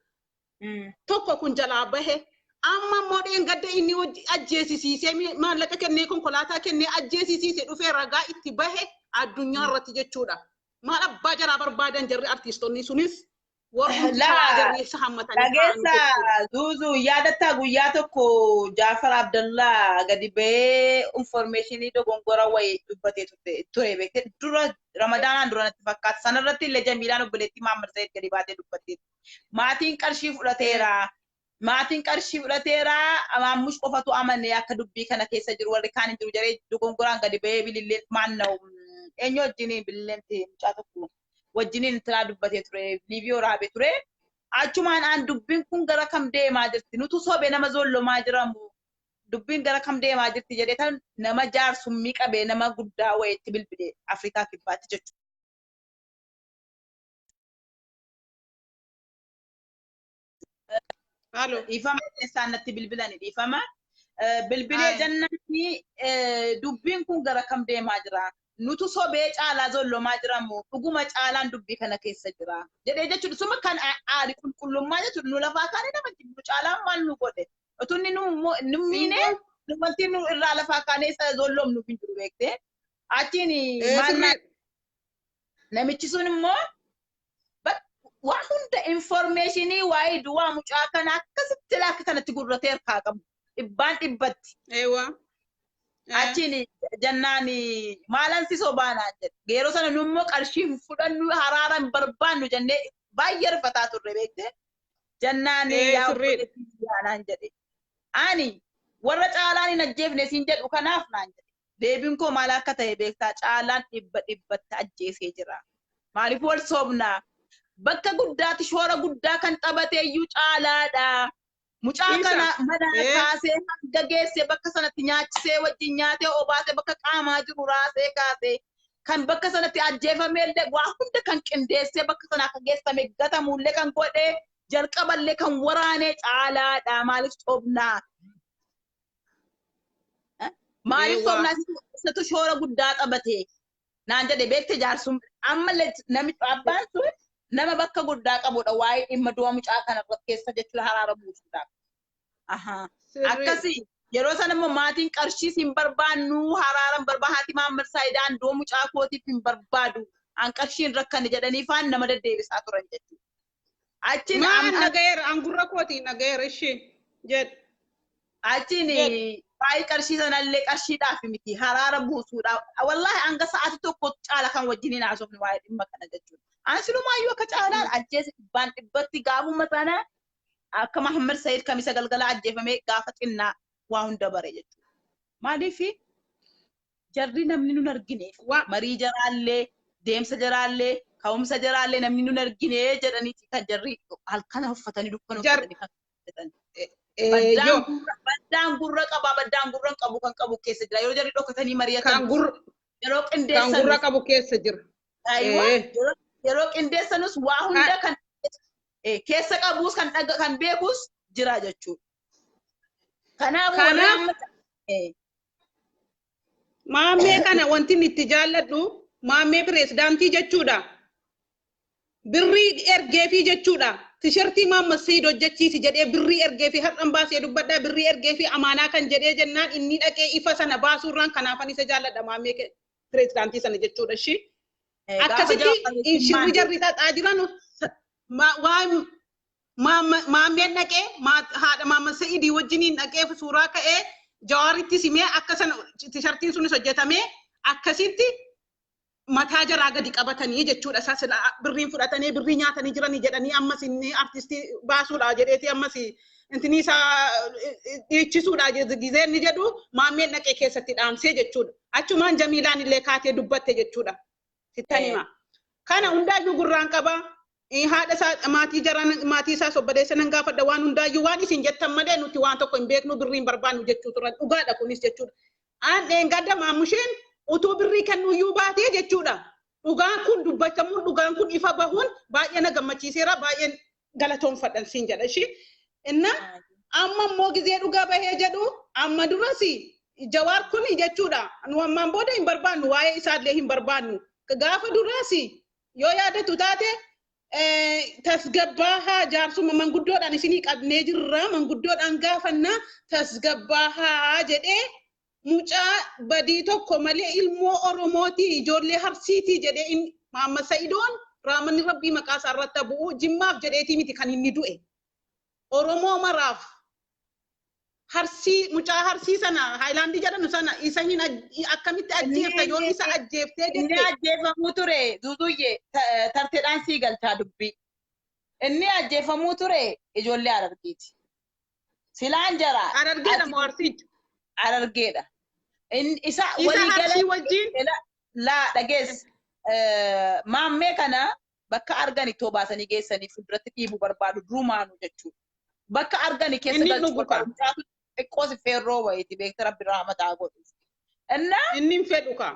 Tokko kun jalaa bahe. Amma immoo dheengadda inni ajjeesisiisee maallaqa kennee, konkolaataa kennee ajjeesisiise dhufee ragaa itti bahe addunyaa irratti jechuudha. Maal abbaa jaraa barbaadan jarri artiistonni sunis warri Laa, jarri isa hammatanii taa'anii Dhageessa jechuudha. Zuuzuu, yaadattaa guyyaa tokko Jaafar Abdallaa gadi ba'ee informationii dogongora wayii dubbatee ture beekte, dura Ramadaanaan dura natti fakkaata. Sanarratti illee Jamiilaan obboleettii Mahammad Said gadi baatee dubbattee. Maatiin qarshii fudhateera. Maatiin qarshii fudhateera. Maammush qofatu amane akka dubbii kana keessa jiru, warri kaan hin jiru jedhee dogongoraan gadi ba'ee bilillee maanna'u eenyu wajjiniin bililleen mucaa tokko wajjiniin tiraa dubbatee ture, liiviyoo raabee ture. Achumaan aan dubbiin kun gara kam deemaa jirti? Nutu sobe nama zollomaa jiramu. Dubbiin gara kam deemaa jirti jedhee tan nama jaarsummii qabee nama guddaa wayiitti bilbile Afrikaa Kibbaatti jechuudha. Halo. Dhiifama, keessaan natti bilbilani, dhiifama. Bilbilee jennaan dubbiin kun gara kam deemaa jira? Nutu sobee caalaa zollomaa jiramu, dhuguma caalaan dubbii kana keessa jira jedhee jechuudha. Suma kan aari qulqullummaa jechuudha. Nu lafaa kaane nama jibbu, caalaan maal nu godhe? Utuu inni nu miine nu wanti nu irraa lafaa kaanee isa zollomnuuf hin jiru beektee. Achiin maal namichi sun immoo waa hunda informationii waa'ee du'aa mucaa kana akkasitti akka kanatti gurratee harkaa qabu. Dhibbaan dhibbatti. Eewwa. Achiin jennaan maalan si sobaanaan jedhe. Yeroo sana nu immoo qarshii hin fudhannu, haraara hin barbaannu jennee baay'ee rifataa turre beektee. Jennaan yaa obboleettii naan jedhe. Ani warra caalaan hin ajjeefne siin jedhu kanaaf naan jedhe. Deebiin koo maal akka ta'e beektaa, caalaan dhibba dhibbatti ajjeesee jira. Maaliif wal soobnaa? Bakka guddaatti shoora guddaa kan taphate iyyuu caalaadha. Mucaa kana mana kaasee hanga geessee bakka sanatti nyaachisee, wajjin nyaatee obaasee, bakka qaamaa jiru raasee kaasee, kan bakka sanatti ajjeefame illee waa hunda kan qindeessee, bakka sana akka geessame gatamullee kan godhee, jalqaballee kan waraanee caalaadha. Maaliif soobnaa? Maaliif soobnaa? Isatu shoora guddaa taphate. Naan jedhe beekte jaarsum ammallee namichi abbaan sun nama bakka guddaa qabudha waa'ee dhimma du'a mucaa kana keessa jechuudha, haraara buusuudhaaf. Akkasii yeroo sana immoo maatiin qarshiis hin barbaannu, haraara hin barbaadu, haati Mahammad Saayidaan du'a mucaa kootiif hin barbaadu, an qarshii hin rakkanne jedhanii faan nama deddeebisaa turan jechuudha. Achiin Maan nagayeera, an gurra kootii nagayeera ishee jedhe. Achiin baay'ee qarshii sanallee qarshiidhaaf miti, haraara buusuudhaaf. Wallaahi hanga sa'aati tokko caala kan wajjiniin haasofne waa'ee dhimma kana jechuudha. An silumaayyuu akka caalaan ajjeese dhibbaan dhibbatti gaafuma sana akka Mahammad Said kamisa galgala ajjeefamee gaafa xinnaa waa hunda bare jechuudha. Maaliif jarri namni nun argineef marii jaraallee, deemsa jaraallee, ka'umsa jaraallee namni nun argine jedhaniiti kan jarri halkan uffatanii dukkana uffatanii kan jedhan. Baddaan gurra qaba, baddaan gurra hin qabu, kan qabu keessa jira. Yeroo jarri dhokatanii mari'atan. Yeroo qindeessan. Kan gurra qabu keessa jira. Yeroo qindeessanus waa hunda kan keessa qabus kan kan beekus jira jechuudha. Kanaaf Maammee kana wanti inni itti jaalladhu maammee pireesidaantii jechuudha. Birrii ergeefii jechuudha. Tishertii Maamma Said hojjechiisi jedhee birrii ergeefii, har'an baasee dubbadhaa, birrii ergeefii amaanaa kan jedhee jennaan inni dhaqee ifa sana baasuurraan kanaafan isa jaalladha maammee pireesidaantii sana jechuudha ishii. Akkasitti shirri jarri xaxaa jiran maammeen dhaqee haadha Maamma Saidii wajjiniin dhaqee suuraa ka'ee Jawaaritti simee akka sana tishartiin sunis hojjetamee Akkasitti mataa jaraa gadi qabatanii jechuudha. Isa sila birriin fudhatanii birrii nyaatanii jiranii jedhanii ammas inni artistii baasuudha jedheeti ammas intini isaa dhiichisuudha gizee inni jedhu Maammeen dhaqee keessatti dhaamsee jechuudha. Achumaan Jamiilaan illee kaatee dubbatte jechuudha. Sittan hima. Kana hundaayyuu gurraan qaba. Haadha isaa, maatii jaraan, maatii isaas obboleessa nan gaafadha. Waan hundaayyuu waan isin jettan malee nuti waan tokko hin beeknu, birrii hin barbaannu jechuu turan. Dhugaadha kunis jechuudha. Aan dheengadda Maamusheen utuu birrii kennuuyyuu baatee jechuudha. Dhugaan kun dubbatamuun, dhugaan kun ifa bahuun baay'ee na gammachiiseera, baay'een galatoonfadhan siin jedha ishii. Inna amma immoo gizee dhugaa bahee jedhu, amma duras Jawaar kun jechuudha. Nu ammaan booda hin barbaannu, waa'ee isaallee hin barbaannu. Gaafa duraas yoo yaadatu taate, tasgabbaahaa, jaarsuma manguddoodhaan isinii qabnee jirra, manguddoodhaan gaafannaa, tasgabbaahaa jedhee, mucaa badii tokko malee ilmoo Oromooti, ijoollee Harsiitii jedhee. Inni Maamma Sa'idoon, raamanni Rabbii maqaa isaa irratti bu'u, Jimmaaf jedheetii miti kan inni du'e. Oromoo maraaf, Harsii, mucaa Harsii sana, Haayilaandii jedhamu sana isa hin akkamitti ajjeefta yoo isa ajjeeftee Inni jette. Ajjeefamuu ture, Zuuzuyye, tarteedhaan sii galchaa dubbii. Inni ajjeefamuu ture ijoollee Harargeeti. Silaan jara. Harargeedha moo Harsiicha? Harargeedha. Isa Isa walii Harsii wajjin Laa, dhagees, Maammee kana bakka argan ittoo baasanii geessanii fuulduratti dhiibuu barbaadu durumaanuu jechuudha. Bakka argani keessa Inni galchuu dhugu ka. barbaadu. Mucaatu xiqqoo si feerroo wayiiti, beekta, Rabbi rahmataa godhuuf. Innaa Inni hin fedhu ka.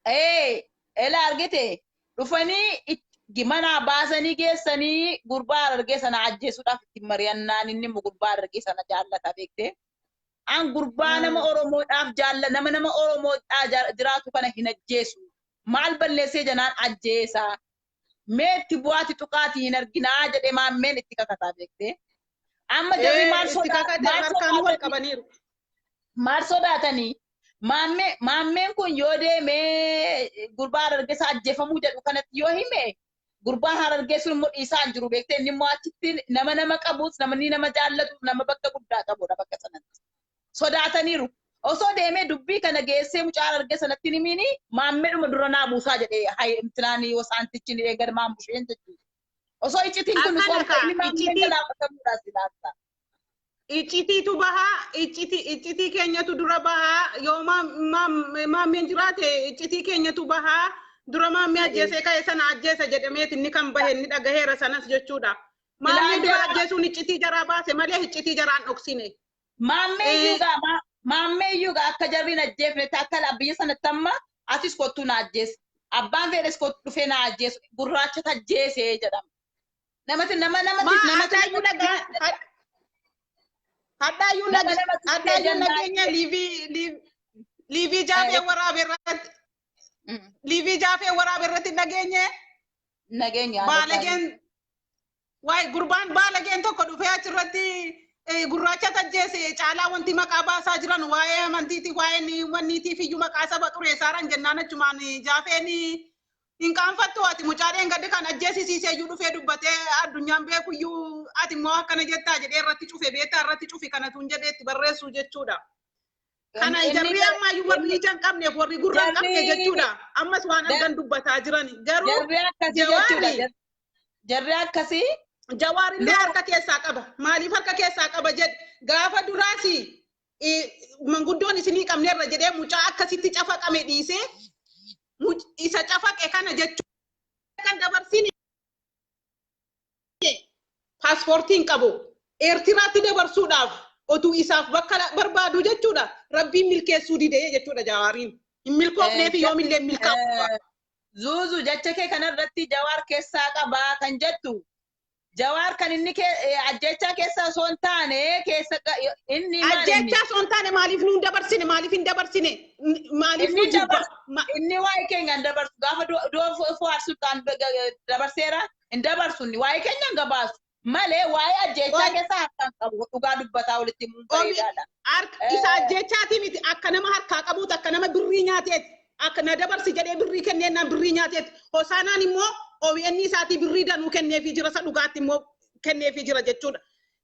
Ee, ela argite, dhufanii manaa baasanii geessanii gurbaa Harargee sana ajjeesuudhaaf itti mari'annaan, inni immoo gurbaa Harargee sana jaallata, beekte. An gurbaa nama Oromoodhaaf jaalla, nama Oromoodhaa jiraatu kana hin ajjeesu. Maal balleessee janaan ajjeesa. Mee itti bu'aati tuqaatii hin arginaa jedhee Maammeen itti kakataa, beekte. Amma jarri maal Itti sodaa kakate, maal harkaan wal sodaatanii qabaniiru. Maal sodaatanii? Maammeen kun yoo deemee gurbaa Harargeessa ajjeefamuu jedhu kanatti yoo hime, gurbaan Harargee sun immoo dhiisaa hin jiru, beektee. Inni immoo achitti nama qabus, namni nama jaallatu, nama bakka guddaa qabudha bakka sanatti. Sodaataniiru. Osoo deemee dubbii kana geessee mucaa Harargee sanatti hin himiini, Maammeedhuma dura naa buusaa jedhee hay imtinaanii wasaantichi ni eegan Maammusheen jechuudha. Osoo iccitiin kun Akkana osoo kaa, inni Maammeen galaafatamuudhaas ilaalla. Iccitiitu bahaa, iccitii keenyatu dura bahaa. Yoo Maammeen jiraate iccitii keenyatu bahaa. Dura Maammee ajjeesee ka'e sana ajjeesa jedhameeti inni kan bahe, inni dhagaheera sanas jechuudha. Maammee dura ajjeesuun iccitii jaraa baase malee iccitii jaraan dhoksine. Maammee iyyuu gaa, Maammee iyyuu gaa, akka jarri hin ajjeefne, akka biyya sanatti amma atis kottuu na ajjeese. Abbaan fedhes kottu dhufee na ajjeesu, gurraachota ajjeese jedhama. Namati nama namati Maa namati hadhaayyuu dhagaa hadhaayyuu nama namatti hadhaayyuu jennaan. Nageenya liivii jaafee waraabee irratti, liivii jaafee waraabee irratti dhageenye. Nageenya. Baalageen waay, gurbaan baalageen tokko dhufee achirratti gurraacha ajjeese caalaa wanti maqaa baasaa jiran waa'ee amantiiti, waa'ee wanniitiif iyyuu maqaa saba xureessaaran jennaan, achumaan jaafeen hin qaanfattu, ati mucaa gaddi kan ajjeesisiisee iyyuu dhufee dubbatee addunyaan beeku iyyuu, ati immoo akkana jettaa jedhee irratti cufe, beektaa, irratti cufi kanatuun jedhee itti barreessu jechuudha. Kana jarri ammayyuu warri ija hin qabneef, warri gurra hin qabne jechuudha. Ammas waan argan dubbataa jiran garuu Jarri akkasii jechuudha. Jawaari Jarri akkasii Jawaarillee harka keessaa qaba. Maaliif harka keessaa qaba jedhe? Gaafa duraas manguddoon isinii qabneerra jedhee mucaa akkasitti cafaqame dhiisee isa cafaqe kana jechuudha. Kan dabarsine paaspoortii hin qabu. Eertiraatti dabarsuudhaaf otuu isaaf bakka barbaadu jechuudha. Rabbiin milkeessuu didee jechuudha Jawaariin. Hin milkoofneef, yoomillee hin milkaa'u. Zuuzu, jecha kee kanarratti Jawaar keessaa qabaa kan jettu, Jawaar kan inni ajjechaa keessa osoo hin taane keessa inni maal inni Ajjechaa osoo hin taane maaliif nuun dabarsine? Maaliif hin dabarsine? Maaliif Inni nu jibba? Inni waa'ee keenya hin dabarsu. Gaafa du'a Fuwaad Sultaan dabarseera, hin dabarsu. Inni waa'ee keenya hin gabaasu malee waa'ee ajjechaa keessa harkaan qabu. Dhugaa dubbataa walitti himuun bareedaadha. Isa ajjechaati miti, akka nama harkaa qabuuti, akka nama birrii nyaateeti. Akka na dabarsi jedhee birrii kenneennaan birrii nyaateeti. Hosaanaan immoo OBN isaatii birrii danuu kenneefii jira, isa dhugaatti immoo kenneefii jira jechuudha.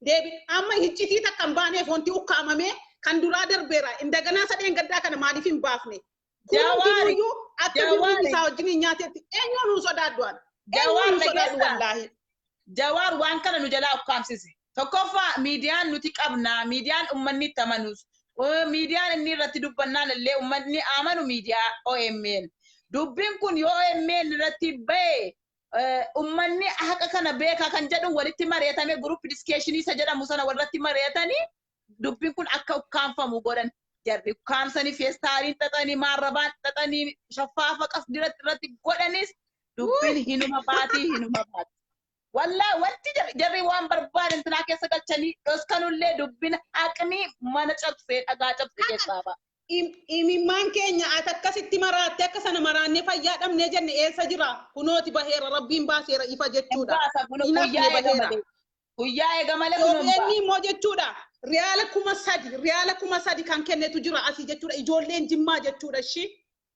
Deebi amma iccitii takka hin baaneef wanti ukkaamamee kan duraa darbeera. Indaganaa sadeen gaddaa kana maaliif hin baafne? Kun Jawaari hundinuyyuu akka birriin Jawaari isaa wajjin hin nyaatetti eenyuun hin sodaadhu ani. Eenyuun Jawaar hin sodaadhu dhageessaa? wallaahi. Jawaar waan kana nu jalaa ukkaamsise. Tokkoffaa miidiyaan nuti qabna, miidiyaan uummanni itti amanus, miidiyaan inni irratti dubbannaan illee uummanni amanu miidiyaa OMN. Dubbiin kun yoo OMN irratti bahe uummanni haqa kana beekaa kan jedhu walitti mari'atame group discussion isa jedhamu sana warratti mari'atanii dubbiin kun akka ukkaamfamu godhan. Jarri ukkaamsanii feestaaliin xaxanii maarrabaan xaxanii shaffaafa qas irratti godhanis dubbiin hinuma baatii hinuma baati. Wallaa wanti jarri waan barbaadan tinaa keessa galchanii dhoskanullee dubbina haqni mana cabsee dhagaa cabsee keessaa ba'a. Imimmaan keenya ati akkasitti maraatte akka sana maraannee fayyaa dhabnee jenne eessa jira? Kunooti baheera, Rabbiin baaseera ifa Hin jechuudha. baasa kun Hin hafne guyyaa eega baheera. malee. Guyyaa eega malee kun hin OBN ba'a. immoo jechuudha. Riyaala 3000, riyaala 3000 kan kennetu jira asii jechuudha. Ijoolleen Jimmaa jechuudha ishii.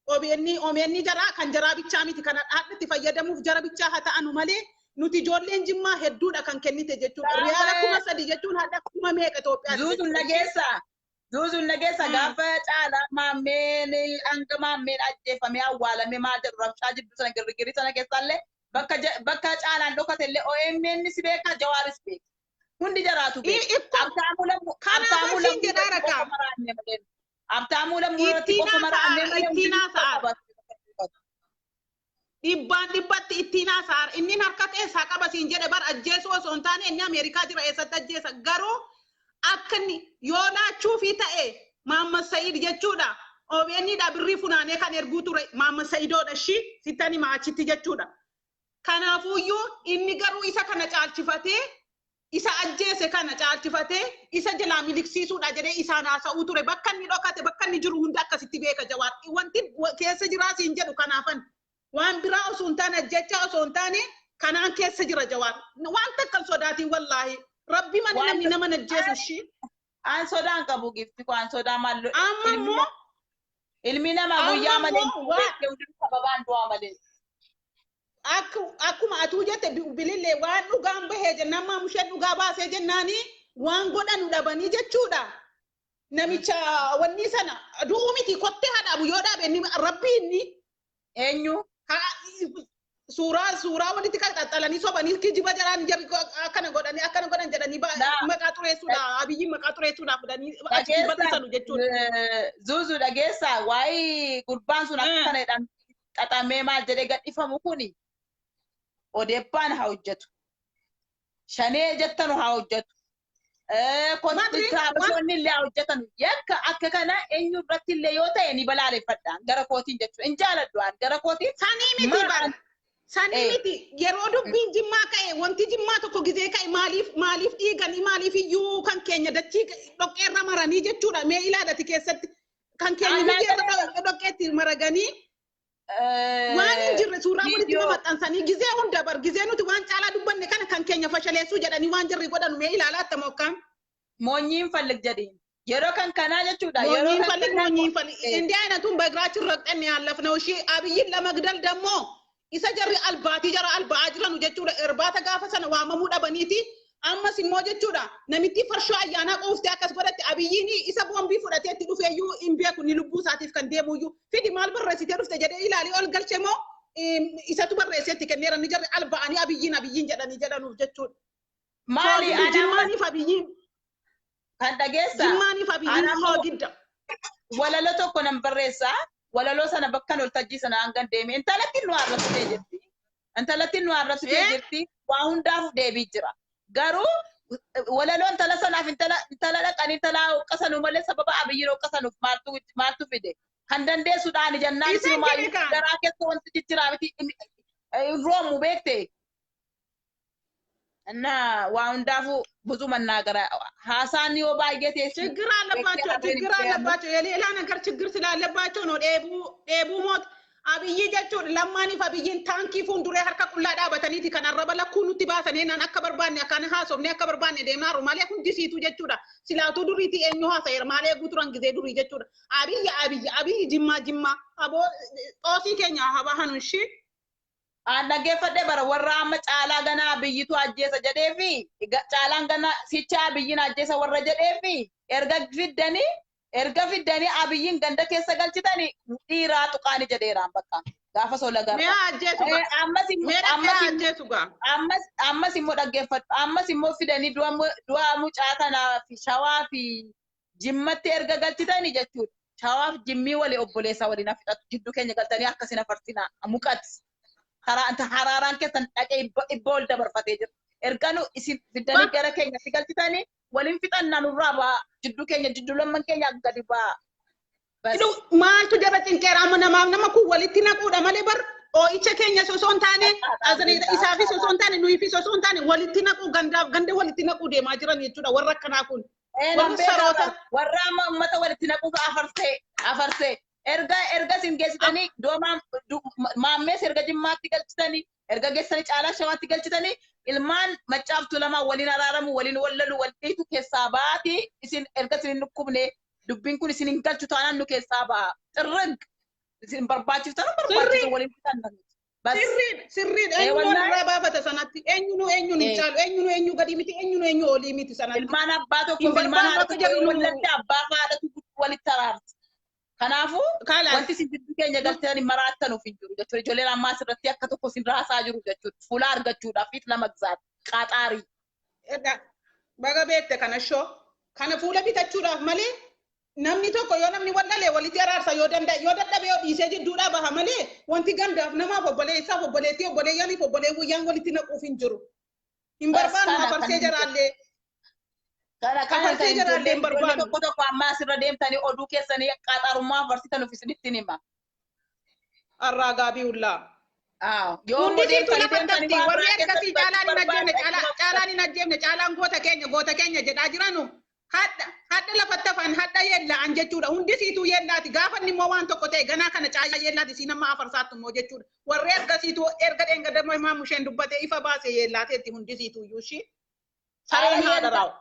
OBN jaraa kan jaraa bichaa miti kan hadhaatti fayyadamuuf jara bichaa haa ta'anu malee nuti ijoolleen Jimmaa hedduudha kan kennite jechuudha. Riyaala 3000 jechuun hadha kuma meeqa Itoophiyaatti Zuuzuun jechuudha ishii. nageessa. Zuuzuun nageessa gaafa caalaa maammeen hanga maammeen ajjeefamee awwaalamee maal jedhu rabshaa jidduu sana girgirii sana keessallee bakka caalaan dhokate illee OMN si beeka, Jawaaris beeka. Hundi jaraatu beeka. Ikko Abtaamuu lammuu kanaaf Abtaamuu asiin lammuu jedhaa irratti qofa rakaa. maraanne malee. Abtaamuu lammuu irratti Ittiin qofa maraanne haasa'aara, malee ittiin hundi haasa'aara. Dhibbaan dhibbatti ittiin haasa'aara. Inni harka keessaa qaba siin jedhe bar ajjeesuu osoo hin taane inni Ameerikaa jira eessatti ajjeesa. Garuu akka inni yoo laachuufii ta'e Maamma Sa'iid jechuudha. OBN dha birrii funaanee kan erguu ture Maamma Sa'iidoodha ishii sitti hima achitti jechuudha. Kanaafuyyuu inni garuu isa kana caalchifatee isa ajjeese kana caalchifatee isa jalaa miliqsiisuudha jedhee isaan haasa'uu ture. Bakka inni dhokate, bakka inni jiru hunda akkasitti beeka Jawaar. Wanti keessa jiraa siin jedhu kanaafan. Waan biraa osoo hin taane, ajjechaa osoo hin taane, kanaan keessa jira Jawaar. Waan takka hin sodaatiin wallaahi. Rabbi malee Waan namni nama ajjeesu ishii. Aan sodaan qabu gifti koo, aan sodaa maal Amma immoo ilmi namaa amma guyyaa malee immoo waa beekee hundinuu sababaan du'aa malee. Akkuma atuu jette bilillee waan dhugaan bahee jennaan maamusheen dhugaa baasee jennaanii waan godhanu dhabanii jechuudha. Namicha wanni sana du'uu miti kottee haa dhaabu yoo dhaabe inni rabbi inni Eenyu? Suuraa walitti qaxxaxalanii sobanii kijiba jaraan jarri akkana godhanii akkana godhan jedhanii Laa maqaa xureessuudha, Abiyyiin maqaa xureessuudhaaf fudhanii achitti dhageessa bal'isanu jechuudha. Zuuzu dhageessa, waa'ee gurbaan sun akka kana jedhan xaxamee maal jedhee gadhifamu kuni odeeffaan haa hojjetu. Shanee jettanu haa hojjetu. Madri waan Habashoonni illee haa hojjetanu. Yakka akka kana eenyu irratti illee yoo ta'e ni balaaleffadha. Gara kootiin jechuudha. Hin jaaladhu an gara kootiin. Sanii miti Maal bara. Sanii miti yeroo dubbiin Jimmaa ka'e, wanti Jimmaa tokko gizee ka'e maaliif maaliif dhiiganii maaliif iyyuu kan keenya dachii dhoqqeerra maranii jechuudha. Mee ilaadati keessatti kan keenya Aanaa biyyeerra gara dhoqqeetti maraganii waan hin jirre suuraa walitti maxxansanii gizee hunda bar gizee nuti waan caalaa dubbanne kana kan keenya fashaleessuu jedhanii waan jirri godhanu mee ilaalaa attama okkaan. Moonyiin fallig jedhiin. Yeroo kan kanaa jechuudha. Yeroo ሞኝን kan ፈልግ kanaa ሞኝን ፈልግ። እንዲህ አይነቱን በእግራችን ረግጠን ያለፍነው። እሺ አብይን ለመግደል ደግሞ isa jarri albaatii jara alba'aa jiranu jechuudha. Irbaata gaafa sana waamamuu dhabaniiti. Ammas immoo jechuudha namitti farshoo ayyaanaa quuftee akkas godhatte Abiyyiin isa boombii fudhatee itti dhufeeyyuu hin beeku ni lubbuu isaatiif kan deemuyyuu. Fidi maal barreessitee dhufte jedhee ilaalii ol galche moo isatu barreessee itti kenneera ni jarri alba'anii Abiyyiin Abiyyiin jedhanii jedhanuuf jechuudha. Maali Soogiddi ani amma Jimmaaniif Abiyyiin kan dhageessa. Jimmaaniif Abiyyiin Ani ammoo soogidda. Walaloo tokko nan barreessaa. Walaloo sana bakkan waltajjii sana hangan deeme. Intalatti nu arrabsitee jirti. Intalatti nu arrabsitee jirti. Waa hundaaf deebii jira. Garuu walaloo intala sanaaf intala dhaqanii intala hooqqasanu malee sababa Abiyyiin hooqqasanuuf maaltu fide? Kan dandeessuudhaan jennaan Isan sinumaa jedhe kaa. Garaa keessa wanti jijjiraa miti roomu beekte. እና waa hundaafuu ብዙ መናገር haasaan yoo baay'ee teessu ችግር አለባቸው፣ ችግር አለባቸው። የሌላ ነገር ችግር ስላለባቸው ነው። Dheebuu moot Abiyyi jechuun Lammaaniif Abiyyiin taankii fuulduree harka qullaa dhaabataniiti kan arraba lakkuu nutti baasanii naan akka barbaanne akkaan haasofne akka barbaanne deemnaaru malee hundisiitu jechuudha. Silaatuu duriitii eenyu haasa'eera maal eeguu turan gizee durii jechuudha. Abiyyi Abiyyi Abiyyi Jimmaa Jimmaa aboo xoosii keenya haa bahanu ishii. Aan dhaggeeffadhe bara warra amma caalaa ganaa Abiyyitu ajjeesa jedheefi caalaan ganaa sicha Abiyyiin ajjeesa warra jedheefi erga fiddanii Erga fiddanii Abiyyiin ganda keessa galchitanii dhiiraa tuqaani jedheeraan bakka gaafa sola Mee garba. ajjeesu gaa. Ammas immoo Mee dhaqee ammas immoo ajjeesu gaa. ammas immoo dhaggeeffadhu. Ammas immoo fidanii du'a mucaa kanaa fi Shawaa fi Jimmatti erga galchitanii jechuudha. Shawaa fi Jimmii walii obboleessa waliin hafidhatu jidduu keenya galtanii akkasin afarsinaa muqat. Haraaraan keessan dhaqee dhibba ol dabarfatee jira. Erga nu isin fidanii gara keenyatti galchitanii waliin fixannaa nurraa ba'a. Jidduu keenya jidduu lamman keenya gadi ba'a. Bas. Maaltu jara cinqeera amma namaaf nama kun walitti naquudha malee bar oo'icha keenya osoo hin taane isaafis osoo hin taane nuyiifis osoo hin taane walitti naquu gandaaf ganda walitti naquu deemaa jiran jechuudha warra akkanaa kun. Warra saroota. Warra amma uummata walitti naquuf afarsee erga isin geessitanii maammees erga Jimmaatti galchitanii erga geessanii Caalaa Shawaatti galchitanii ilmaan Maccaaftuu lamaa waliin araaramu waliin wallalu wal dhiitu keessaa baati isin erga isin hin dhukkubne dubbiin kun isin hin galchu taanaan nu keessaa ba'a. Xirrig isin barbaachiftan barbaachisu waliin fixanna. Bas. Sirriidha sirriidha eenyuun irraa baafata sanatti eenyuun eenyuun hin caalu eenyuun eenyu gadi miti eenyuun eenyu olii miti sanatti. Ilmaan abbaa tokko ilmaan haadha tokko wallatti abbaa fi haadhatu walitti araarti. Kanaafuu wanti isin jidduu keenya galtanii maraattan of hin jiru jechuudha. Ijoolleen ammaa asirratti akka tokko isin raasaa jiru jechuudha. Fuula argachuudhaaf fi lama gizaati. Qaaxaarii. Baga beekte kana shoo kana fuula bitachuudhaaf malee namni tokko yoo namni wallalee walitti araarsa yoo danda'e yoo dadhabe yoo dhiisee jidduudhaa baha malee wanti gandaaf namaaf obboleessaaf obboleettii obboleeyyaaniif obboleewwiyyaan walitti naquuf hin jiru. Hin barbaannu afarsee jaraallee. Kana kana Afarsee kan jaraallee hin ijoolleen barbaannu. tokko tokko ammaa asirra deemtanii oduu keessanii qaaxaarummaa afarsitan of isinitti hima. Arraa gaabii ullaa. Yoo Hundi immoo situ deemtanii lafa deemtanii tafti waan warri biraa akkasii keessatti caalaan hin ajjeefne barbaaddan caalaan hin ajjeefne caalaan goota keenya goota keenya jedhaa jiranu hadha hadha lafatti hafan hadha yeella'an jechuudha hundi siituu yeellaati gaafa inni immoo waan tokko ta'e ganaa kana caalaa yeellaati siin amma afarsaattu immoo jechuudha warri ergasiituu erga dheengadammoo himaa musheen dubbate ifa baase yeellaateetti hundi siituu iyyuu ishii sareen haadha raawu.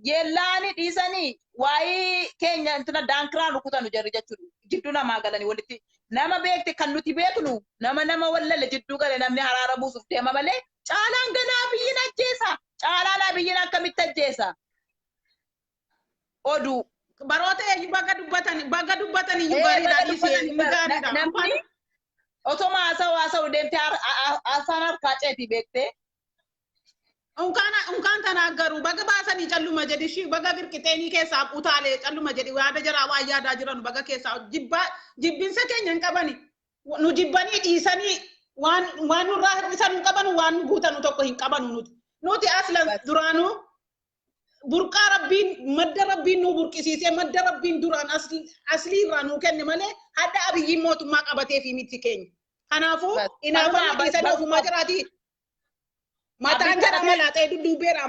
Yeellaani dhiisanii waa'ee keenya intina daankiraan rukutanu jarri jechuudha. Jidduu namaa galanii walitti nama beekte kan nuti beeknu nama nama wallale jidduu gale namni haraara buusuuf deema malee caalaan ganaa Abiyyiin ajjeesa. Caalaan Abiyyiin akkamitti ajjeesa? Oduu. Baroota eenyu baga dubbatan iyyuu gaariidha dhiisee inni gaariidha. Namni otoma haasa'u haasa'u deemtee haasaan harkaa ceeti beektee. Unkaan tana garuu baga baasanii calluma jedhi ishii baga birqixeenii keessaa utaalee calluma jedhi yaada jaraa waan yaadaa jiran baga keessaa jibbaa jibbinsa keenya hin qabani nu jibbanii dhiisanii waan waan nurraa hir'isan hin qabanu waan nu guutanu tokko hin qabanu nuti nuti aslan duraanuu burqaa rabbiin madda rabbiin nu burqisiisee madda rabbiin duraan aslii irraa nuu kenne malee hadda Abiyyiin mootummaa qabatee fi miti keenya. Kanaafuu inaafama dhiisanii ofumaa jiraatii. Mataan jara malaaxee dudduubeera.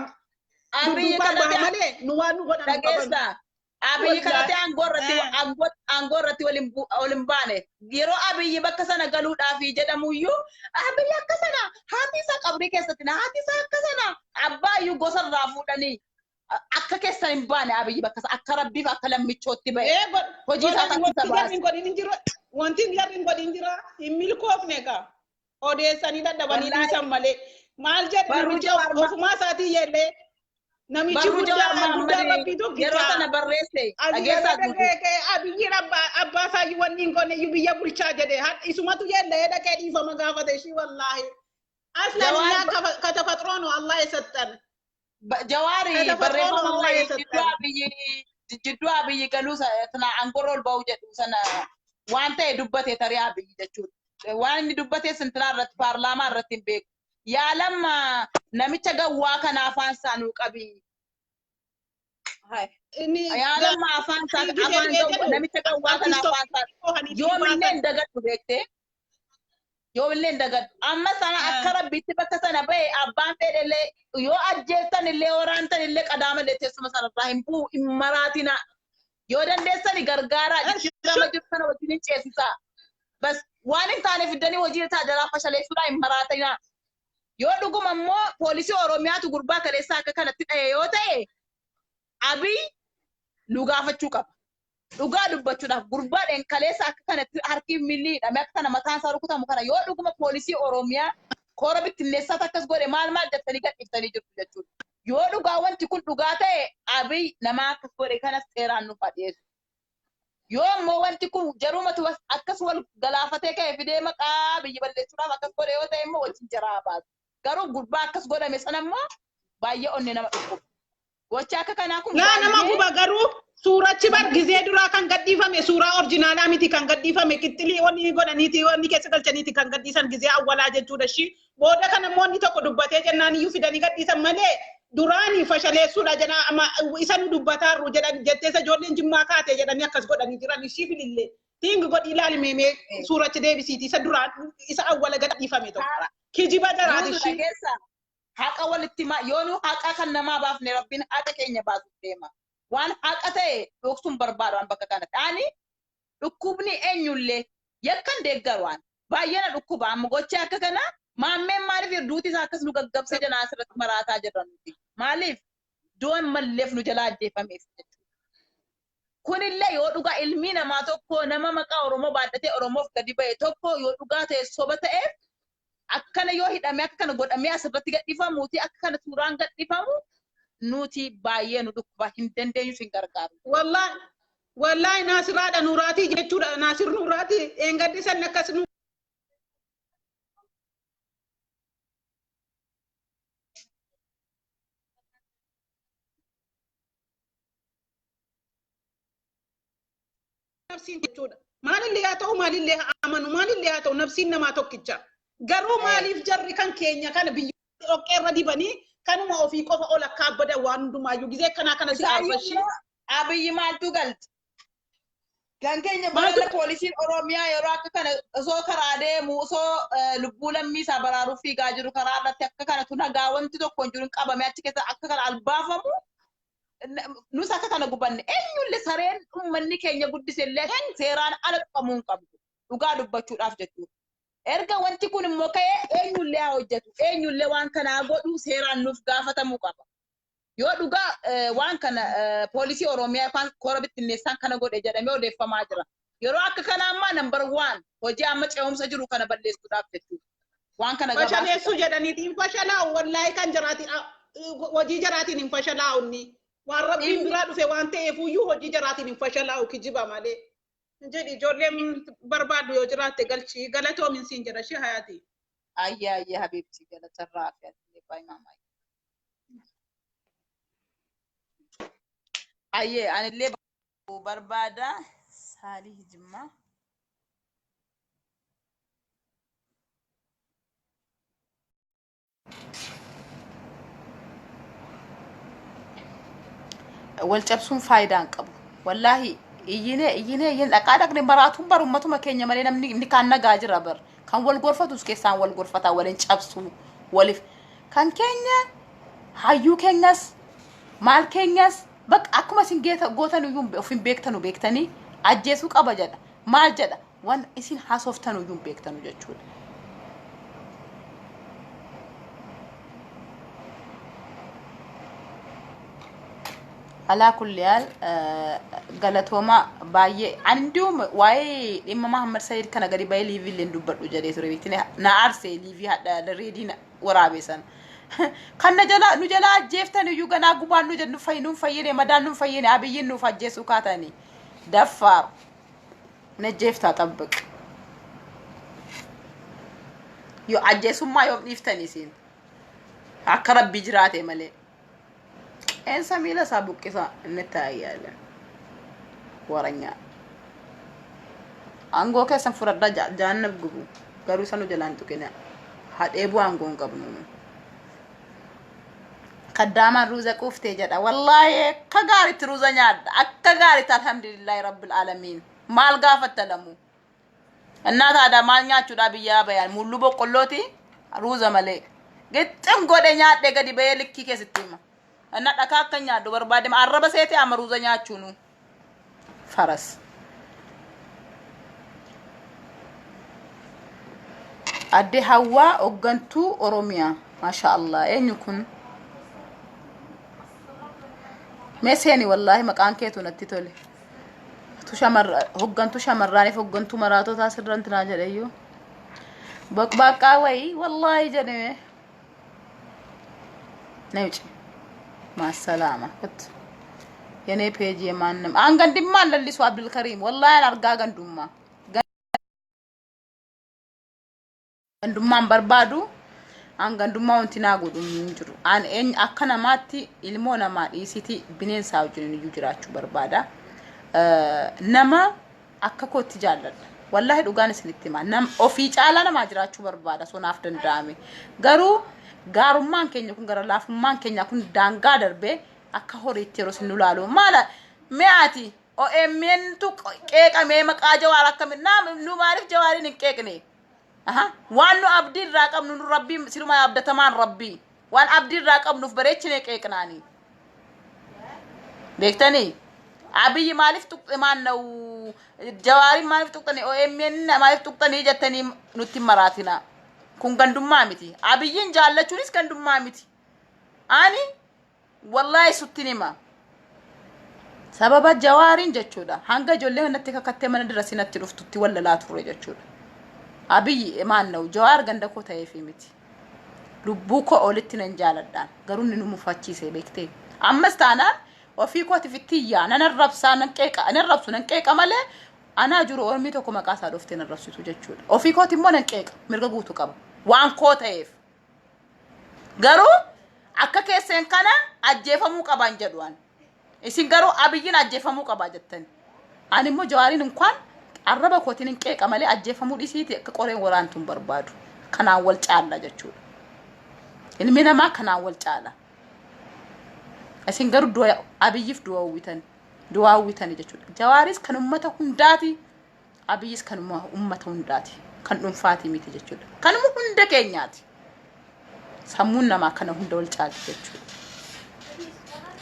Abiyyi Dudduubaan baha kanatti malee nu waan nu godhan hin qaban. dhageessa. Abiyyi kanatti aangoo irratti wal hin baane. Yeroo Abiyyi bakka sana galuudhaaf jedhamuyyuu Abiyyi akka sana haati isaa qabrii keessatti na haati isaa akka sana abbaa iyyuu gosa irraa fuudhanii akka keessan hin baane Abiyyi bakka sana akka rabbiif akka lammichootti ba'e. Hojii isaa Wanti takka jarri baase. hin godhin hin jiru. Wanti jarri hin godhin jira. Hin milkoofne egaa. Odeessanii dadhabanii Wallaahi. dhiisan malee. Maal jedhu Barruu namichi Jawaar ofumaa isaatii yeellee. Namichi Barruu guddaa Jawaar guddaa Mahammad rabbii tokkicha. yeroo sana barreesse dhageessaa guutuu. Abiyyiin abbaa isaayyuu wanni hin goone iyyuu biyya bulchaa jedhe isumatu yeellee dhaqee dhiifama gaafate ishii wallaahi. Aslan Jawaar innaa ከተፈጥሮ ነው አላህ የሰጠን። Jawaari ከተፈጥሮ ነው barreeffama አላህ wayii የሰጠን። jidduu Abiyyi galuu sana aangorra ol ba'uu jedhu sana waan ta'e dubbate tarii Abiyyi jechuudha. Waan inni dubbate sintinaa irratti paarlaamaa irratti hin beeku. Yaalamma namicha gawwaa kana afaan isaa nuu qabi. Inni Yaalamma afaan isaa afaan gawwaa namicha gawwaa kana afaan isaa yoomillee hin dagadhu beektee. Yoomillee hin dagadhu. Amma sana akka rabbiitti bakka sana ba'e abbaan fedhellee yoo ajjeessan illee waraantan illee qadaama illee teessuma sanarraa hin bu'u hin maraatina. Yoo dandeessani gargaaraa jijjiirama jiru sana wajjin hin ceesisaa. Bas waan hin taane fiddanii hojii isaa jalaa fashaleessuudhaa hin maraatina. Yoo dhuguma immoo poolisii Oromiyaatu gurbaa kaleessaa akka kanatti dha'e yoo ta'e Abiy nu gaafachuu qaba. Dhugaa dubbachuudhaaf gurbaadhaan kaleessa akka kanatti harki miilli hidhamee akka kana mataan isaa rukutamu kana yoo dhuguma poolisii Oromiyaa koora bittinneessaatu akkas godhe maal maal jettanii gadhiiftanii jirtu jechuudha. Yoo dhugaa wanti kun dhugaa ta'e Abiy nama akkas godhe kanas seeraan nuuf haa dhiyeessu. Yoo ammoo wanti kun jarumatu akkas wal galaafatee ka'e fidee maqaa biyya balleessuudhaaf akkas godhe yoo ta'e immoo wajjin jaraa baatu. Garuu gurbaa akkas godhame sana immoo baay'ee onnee nama dhukkuba. Gocha akka kanaa kun Laa nama baay'ee guba garuu suurachi bar gizee duraa kan gadhiifame suuraa orjinaalaa miti kan gadhiifame qixxilii wanni godhaniiti wanni keessa galchaniiti kan gadhiisan gizee awwalaa jechuudha shi. Booda kana immoo inni tokko dubbatee jennaan iyyuu fidanii gadhiisan malee duraanii fashaleessuudha jedha amma isa nu dubbataarru jedhan jettee isa ijoolleen jimmaa kaate jedhanii akkas godhanii jiran ishii filillee. Tiingi godhi ilaali meemee suurachi deebisiiti isa duraan isa awwala gadhiifame tokko. Kijiba jaraati Nuutu ishii. dhageessa. Haqa walitti himaa yoo nu haqa kan namaa baafne rabbiin haqa keenya baasuuf deema. Waan haqa ta'e dhoksuun barbaadu waan bakka kanatti. Ani dhukkubni eenyullee yakkan deeggaru waan baay'ee na dhukkuba amma gocha akka kana maammeen maaliif duuti isaa akkas nu gaggabsee jalaa asirratti maraataa jirra nuti. Maaliif du'an malleef nu jalaa ajjeefameef jechuudha. Kunillee yoo dhugaa ilmi namaa tokko nama maqaa Oromoo baadhatee Oromoof gadi ba'e tokko yoo dhugaa ta'e soba ta'eef akkana yoo hidhame akka kana godhamee asirratti gadhiifamuuti akka kana suuraan gadhiifamu nuti baay'ee nu dhukkuba hin dandeenyu hin gargaaru. Wallahi wallahi Naasiraadha Nuraatii jechuudha Naasir Nuraatii eengaddi san akkas nu nafsiin jechuudha. Maalillee haa ta'u maalillee haa amanu maalillee haa ta'u nafsiin namaa tokkicha. Garuu maaliif jarri kan keenya kana biyya dhoqqeerra dibanii kanuma ofii qofa ol akka abbadan waan hundumaayyuu gizee kanaa kana si aarfashi. Abiyyi maaltu galche? Kan keenya Maaltu barana poolisiin Oromiyaa yeroo akka kana osoo karaa deemu osoo lubbuu lammii isaa baraaruuf fiigaa jiru karaa irratti akka kanatu nagaa wanti tokko hin jiru hin qabame achi keessa akka kana albaafamu nus akka kana gubanne eenyullee sareen uummanni keenya guddise illee seeraan ala tuqamuu hin qabdu dhugaa dubbachuudhaaf jechuudha. Erga wanti kun immoo ka'ee eenyullee haa hojjetu eenyullee waan kanaa godhu seeraan nuuf gaafatamuu qaba. Yoo dhugaa waan kana poolisii Oromiyaa yookaan koora bittinneessaan kana godhe jedhamee odeeffamaa jira. Yeroo akka kanaa ammaa number one hojii amma ce'umsa jiru kana balleessuudhaaf jechuudha. Waan kana Fashaleessuu gabaasuudhaaf. jedhaniiti hin fashalaa'u wallaahi kan jaraatiin hojii jaraatiin hin fashalaa'u inni. Waan rabbiin biraa dhufe waan ta'eefuyyuu hojii jaraatiin hin fashalaa'u kijiba malee. Jedhi ijoolleen barbaaddu yoo jiraatte galchii galatoomin siin jedha shi hayaati. Ayyee ayyee habiibti galatarraa fi atilee baay'ee maamaa. Ayyee anillee barbaada Saalih Jimmaa. Wal cabsuun faayidaa hin qabu. Wallaahi iyyinee iyyinee iyyinee dhaqaa dhaqne maraatuun bar ummatuma keenya malee namni inni kaan nagaa jira bar. Kan wal gorfatus keessaan wal gorfataa waliin cabsuu waliif. Kan keenya hayyuu keenyas maal keenyas bakka akkuma isin gootan iyyuu of hin beektanu beektanii ajjeesuu qaba jedha. Maal jedha waan isin haasoftan iyyuu hin beektanu jechuudha. Alaa kulli haal galatooma baay'ee ani ndi'uum waa'ee dhimma Mahammad Said kana gadi ba'ee liivii illee hin dubbadhu jedhee ture beektini na aarse liivii hadha reediin waraabe sana. Kan na jalaa nu jalaa ajjeeftan iyyuu ganaa gumaan nu jedhu nuun fayyine madaan nuun fayyine abiyyiin nuuf ajjeesuu kaatanii daffaar na ajjeeftaa xabbiq. Yoo ajjeesummaa yoom dhiiftanii isiin akka rabbii jiraate malee. Qeensa miila isaa buqqisa inni taa'ee waranyaa. Aangoo keessan fudhadhaa jaannab gubu garuu isa nu jalaan tuqina. Hadhee bu'aa aangoo hin qabnu. nu. Kaddaamaan ruuza quuftee jedha. Wallaahi akka gaariitti ruuza nyaadha. Akka gaariitti alhamdulillahi rabbil aalamiin. Maal gaafatta lamu? Innaa taadhaa maal nyaachuudhaa biyyaa bayaan mulluu boqqollooti ruuza malee. Gixxim godhe nyaadhee gadi bahee likkii keessatti hima. Inna dhakaa akka nyaadhu barbaade arraba seete amma ruuza nyaachuunu. Faras. Adde Hawwaa hooggantuu Oromiyaa. Maasha Allah. Eenyu kun? Mee seeni wallaahi maqaan keetu natti tole. Tu shamarra hooggantuu shamarraaniif hooggantuu maraatotaa sirranti naa jedheyyuu. Baqbaqaa wayii wallaahi jedhame. Namichi. Maasalaama. Kottu. የኔ ፔጅ የማንም አን ገንድማ አለልሱ አብዱልከሪም ወላሂ አርጋ ገንዱማ gandummaan barbaadu an gandummaa wanti naa godhu hin jiru. An eenyu akka namaatti ilmoo namaa dhiisiti bineensaa wajjin iyyuu jiraachuu barbaada. Nama akka kootti jaalladha. Wallaahi dhugaan isinitti hima. Nam ofii caalaa namaa jiraachuu barbaada osoo naaf danda'ame. Garuu gaarummaan keenya kun gara laafummaan keenya kun daangaa darbee akka horiitti yeroo isin nu laalu maala mi'aati OMN tu qeeqamee maqaa Jawaar akkamiin nu maaliif Jawaariin hin qeeqne? Aha. Waan nu abdii irraa qabnu nu rabbii siluma abdatamaan rabbii. Waan abdii irraa qabnuuf bareechinee qeeqnaanii. Beektanii? Abiyyi maaliif tuqxe maanna'u Jawaariin maaliif tuqxanii OMN maaliif tuqxanii jettanii nutti hin maraatinaa. Kun gandummaa miti. Abiyyiin jaallachuunis gandummaa miti. Ani wallaahi suttin hima. Sababa Jawaariin jechuudha. Hanga ijoollee natti kakattee mana dirasii natti dhuftutti wallalaa turre jechuudha. Abiyyi maanna'u Jawaar ganda koo ta'eefi miti. Lubbuu koo olitti nan jaaladhaan. Garuu inni nu mufachiise beektee. Ammas taanaan ofii kootiif itti iyyaa nan arrabsaa nan qeeqa nan arrabsu nan qeeqa malee anaa jiru ormii tokko maqaa isaa dhooftee nan arrabsitu jechuudha. Ofii kooti immoo nan qeeqa mirga guutuu qaba. Waan koo ta'eef. Garuu akka keesseen kana ajjeefamuu qaban jedhu an. Isin garuu Abiyyiin ajjeefamuu qaba jettani. Ani immoo Jawaariin inkwaan arraba kootiin hin qeeqa malee ajjeefamuu dhisiiti akka qoreen waraantu hin barbaadu. Kanaan wal caalla jechuudha. Ilmi namaa kanaan wal caala. Isin garuu du'a Abiyyiif du'a hawwitani. Du'a hawwitani jechuudha. Jawaaris kan uummata hundaati. Abiyyis kanuma uummata hundaati. Kan dhuunfaati miti jechuudha. Kanuma hunda keenyaati. Sammuun namaa kana hunda wal caalti jechuudha.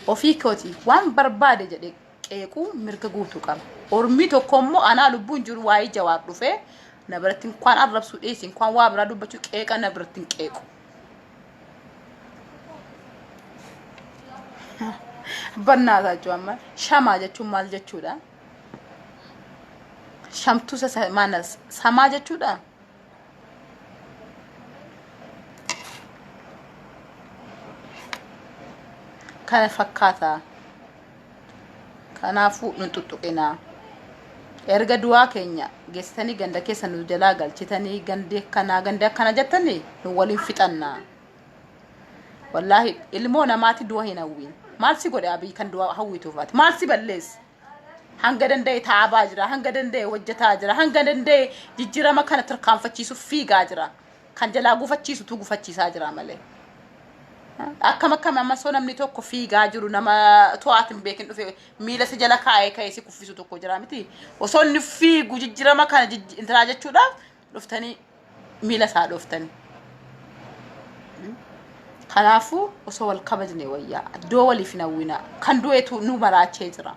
Ofii kooti waan barbaade jedhee qeequu mirga guutuu qaba. Ormii tokko immoo anaa lubbuun jiru waa'ee Jawaar dhufee na biratti inkwaan arrabsuu dhiisi inkwaan waa biraa dubbachuu qeeqa na biratti hin qeequ. Bannaataa jechuun amma shamaa jechuun maal jechuudha? Shamtuu isa maana samaa jechuudha. Kana fakkaata. Kanaafuu nun tuttuqinaa. Erga du'aa keenya geessitanii ganda keessa nu jalaa galchitanii gandi akkanaa gandi akkana jettanii nu waliin fixannaa. Wallaahi ilmoo namaati du'a hin hawwiin. Maal si godhe Abiy kan du'a hawwituuf ati? Maal si balleesse? Hanga danda'e taabaa jira, hanga danda'e hojjetaa jira, hanga danda'e jijjiirama kana tarkaanfachiisuuf fiigaa jira. Kan jalaa gufachiisutu gufachiisaa jira malee. Akkam akkam amma soo namni tokko fiigaa jiru nama to'aati hin beekin dhufe miila isa jala kaa'ee ka'ee si kuffisu tokko jira miti. Osoo inni fiigu jijjiirama kana intinaa jechuudhaaf dhuftanii miila isaa dhooftanii. Kanaafuu osoo wal kabajne wayyaa. Iddoo waliif hin hawwinaa. Kan du'etu nu maraachee jira.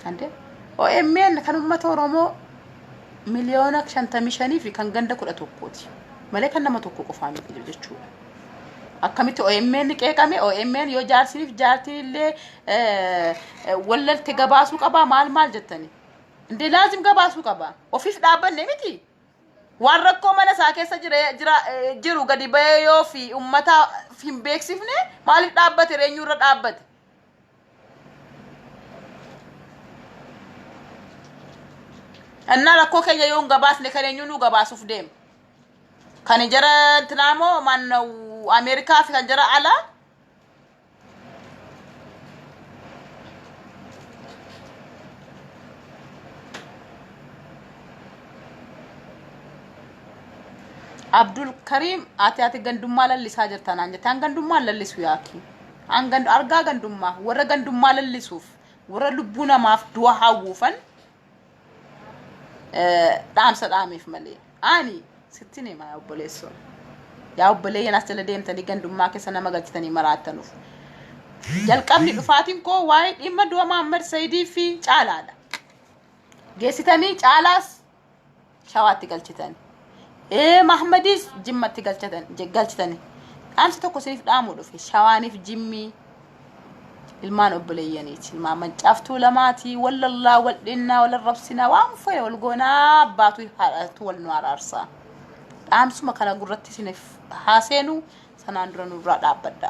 Ande OMN kan uummata Oromoo 55,000,000 fi kan ganda 11ti. Malee kan nama tokko qofaa miti jechuudha. Akkamitti OMN qeeqame OMN yoo jaarsiniif jaartiin illee wallalte gabaasuu qabaa maal maal jettani. Indee laazim gabaasuu qaba. Ofiif dhaabbanne miti. Waan rakkoo mana isaa keessa jiru gadi bahee yoo fi uummata hin beeksifne maaliif dhaabbate eenyu irra dhaabbate? Innaa rakkoo keenya yoo hin gabaasne kan eenyu nu gabaasuuf deema? Kan jara intinaa moo maanna'u Ameerikaa fi kan jara alaa? Abdul Kariim ati gandummaa lallisaa jirta naan jette. An gandummaa hin lallisu yaaki. An gand argaa gandummaa warra gandummaa lallisuuf warra lubbuu namaaf du'a hawwuufan dhaamsa dhaameef malee. Ani sittin hima yaa obboleessoo. Yaa obboleeyyan as jala deemtanii gandummaa keessa nama galchitanii maraattanuuf. Jalqabni dhufaatiin koo waa'ee dhimma du'a Mahammad Sayidii fi Caalaadha. Geessitanii Caalaas Shawaatti galchitan. Mahammadis Jimmatti galchitani. Dhaamsi tokko isiniif dhaamuu dhufe. Shawaaniif Jimmii ilmaan obboleeyyaniiti. Ilmaan mancaaftuu lamaati. Wal lallaa, wal dhinnaa, wal arrabsinaa, waan fayya wal goonaa abbaatu haadhatu wal nu araarsaa. Dhaamsuma kana gurratti isiniif haaseenu. Sanaan dura nurraa dhaabbadha.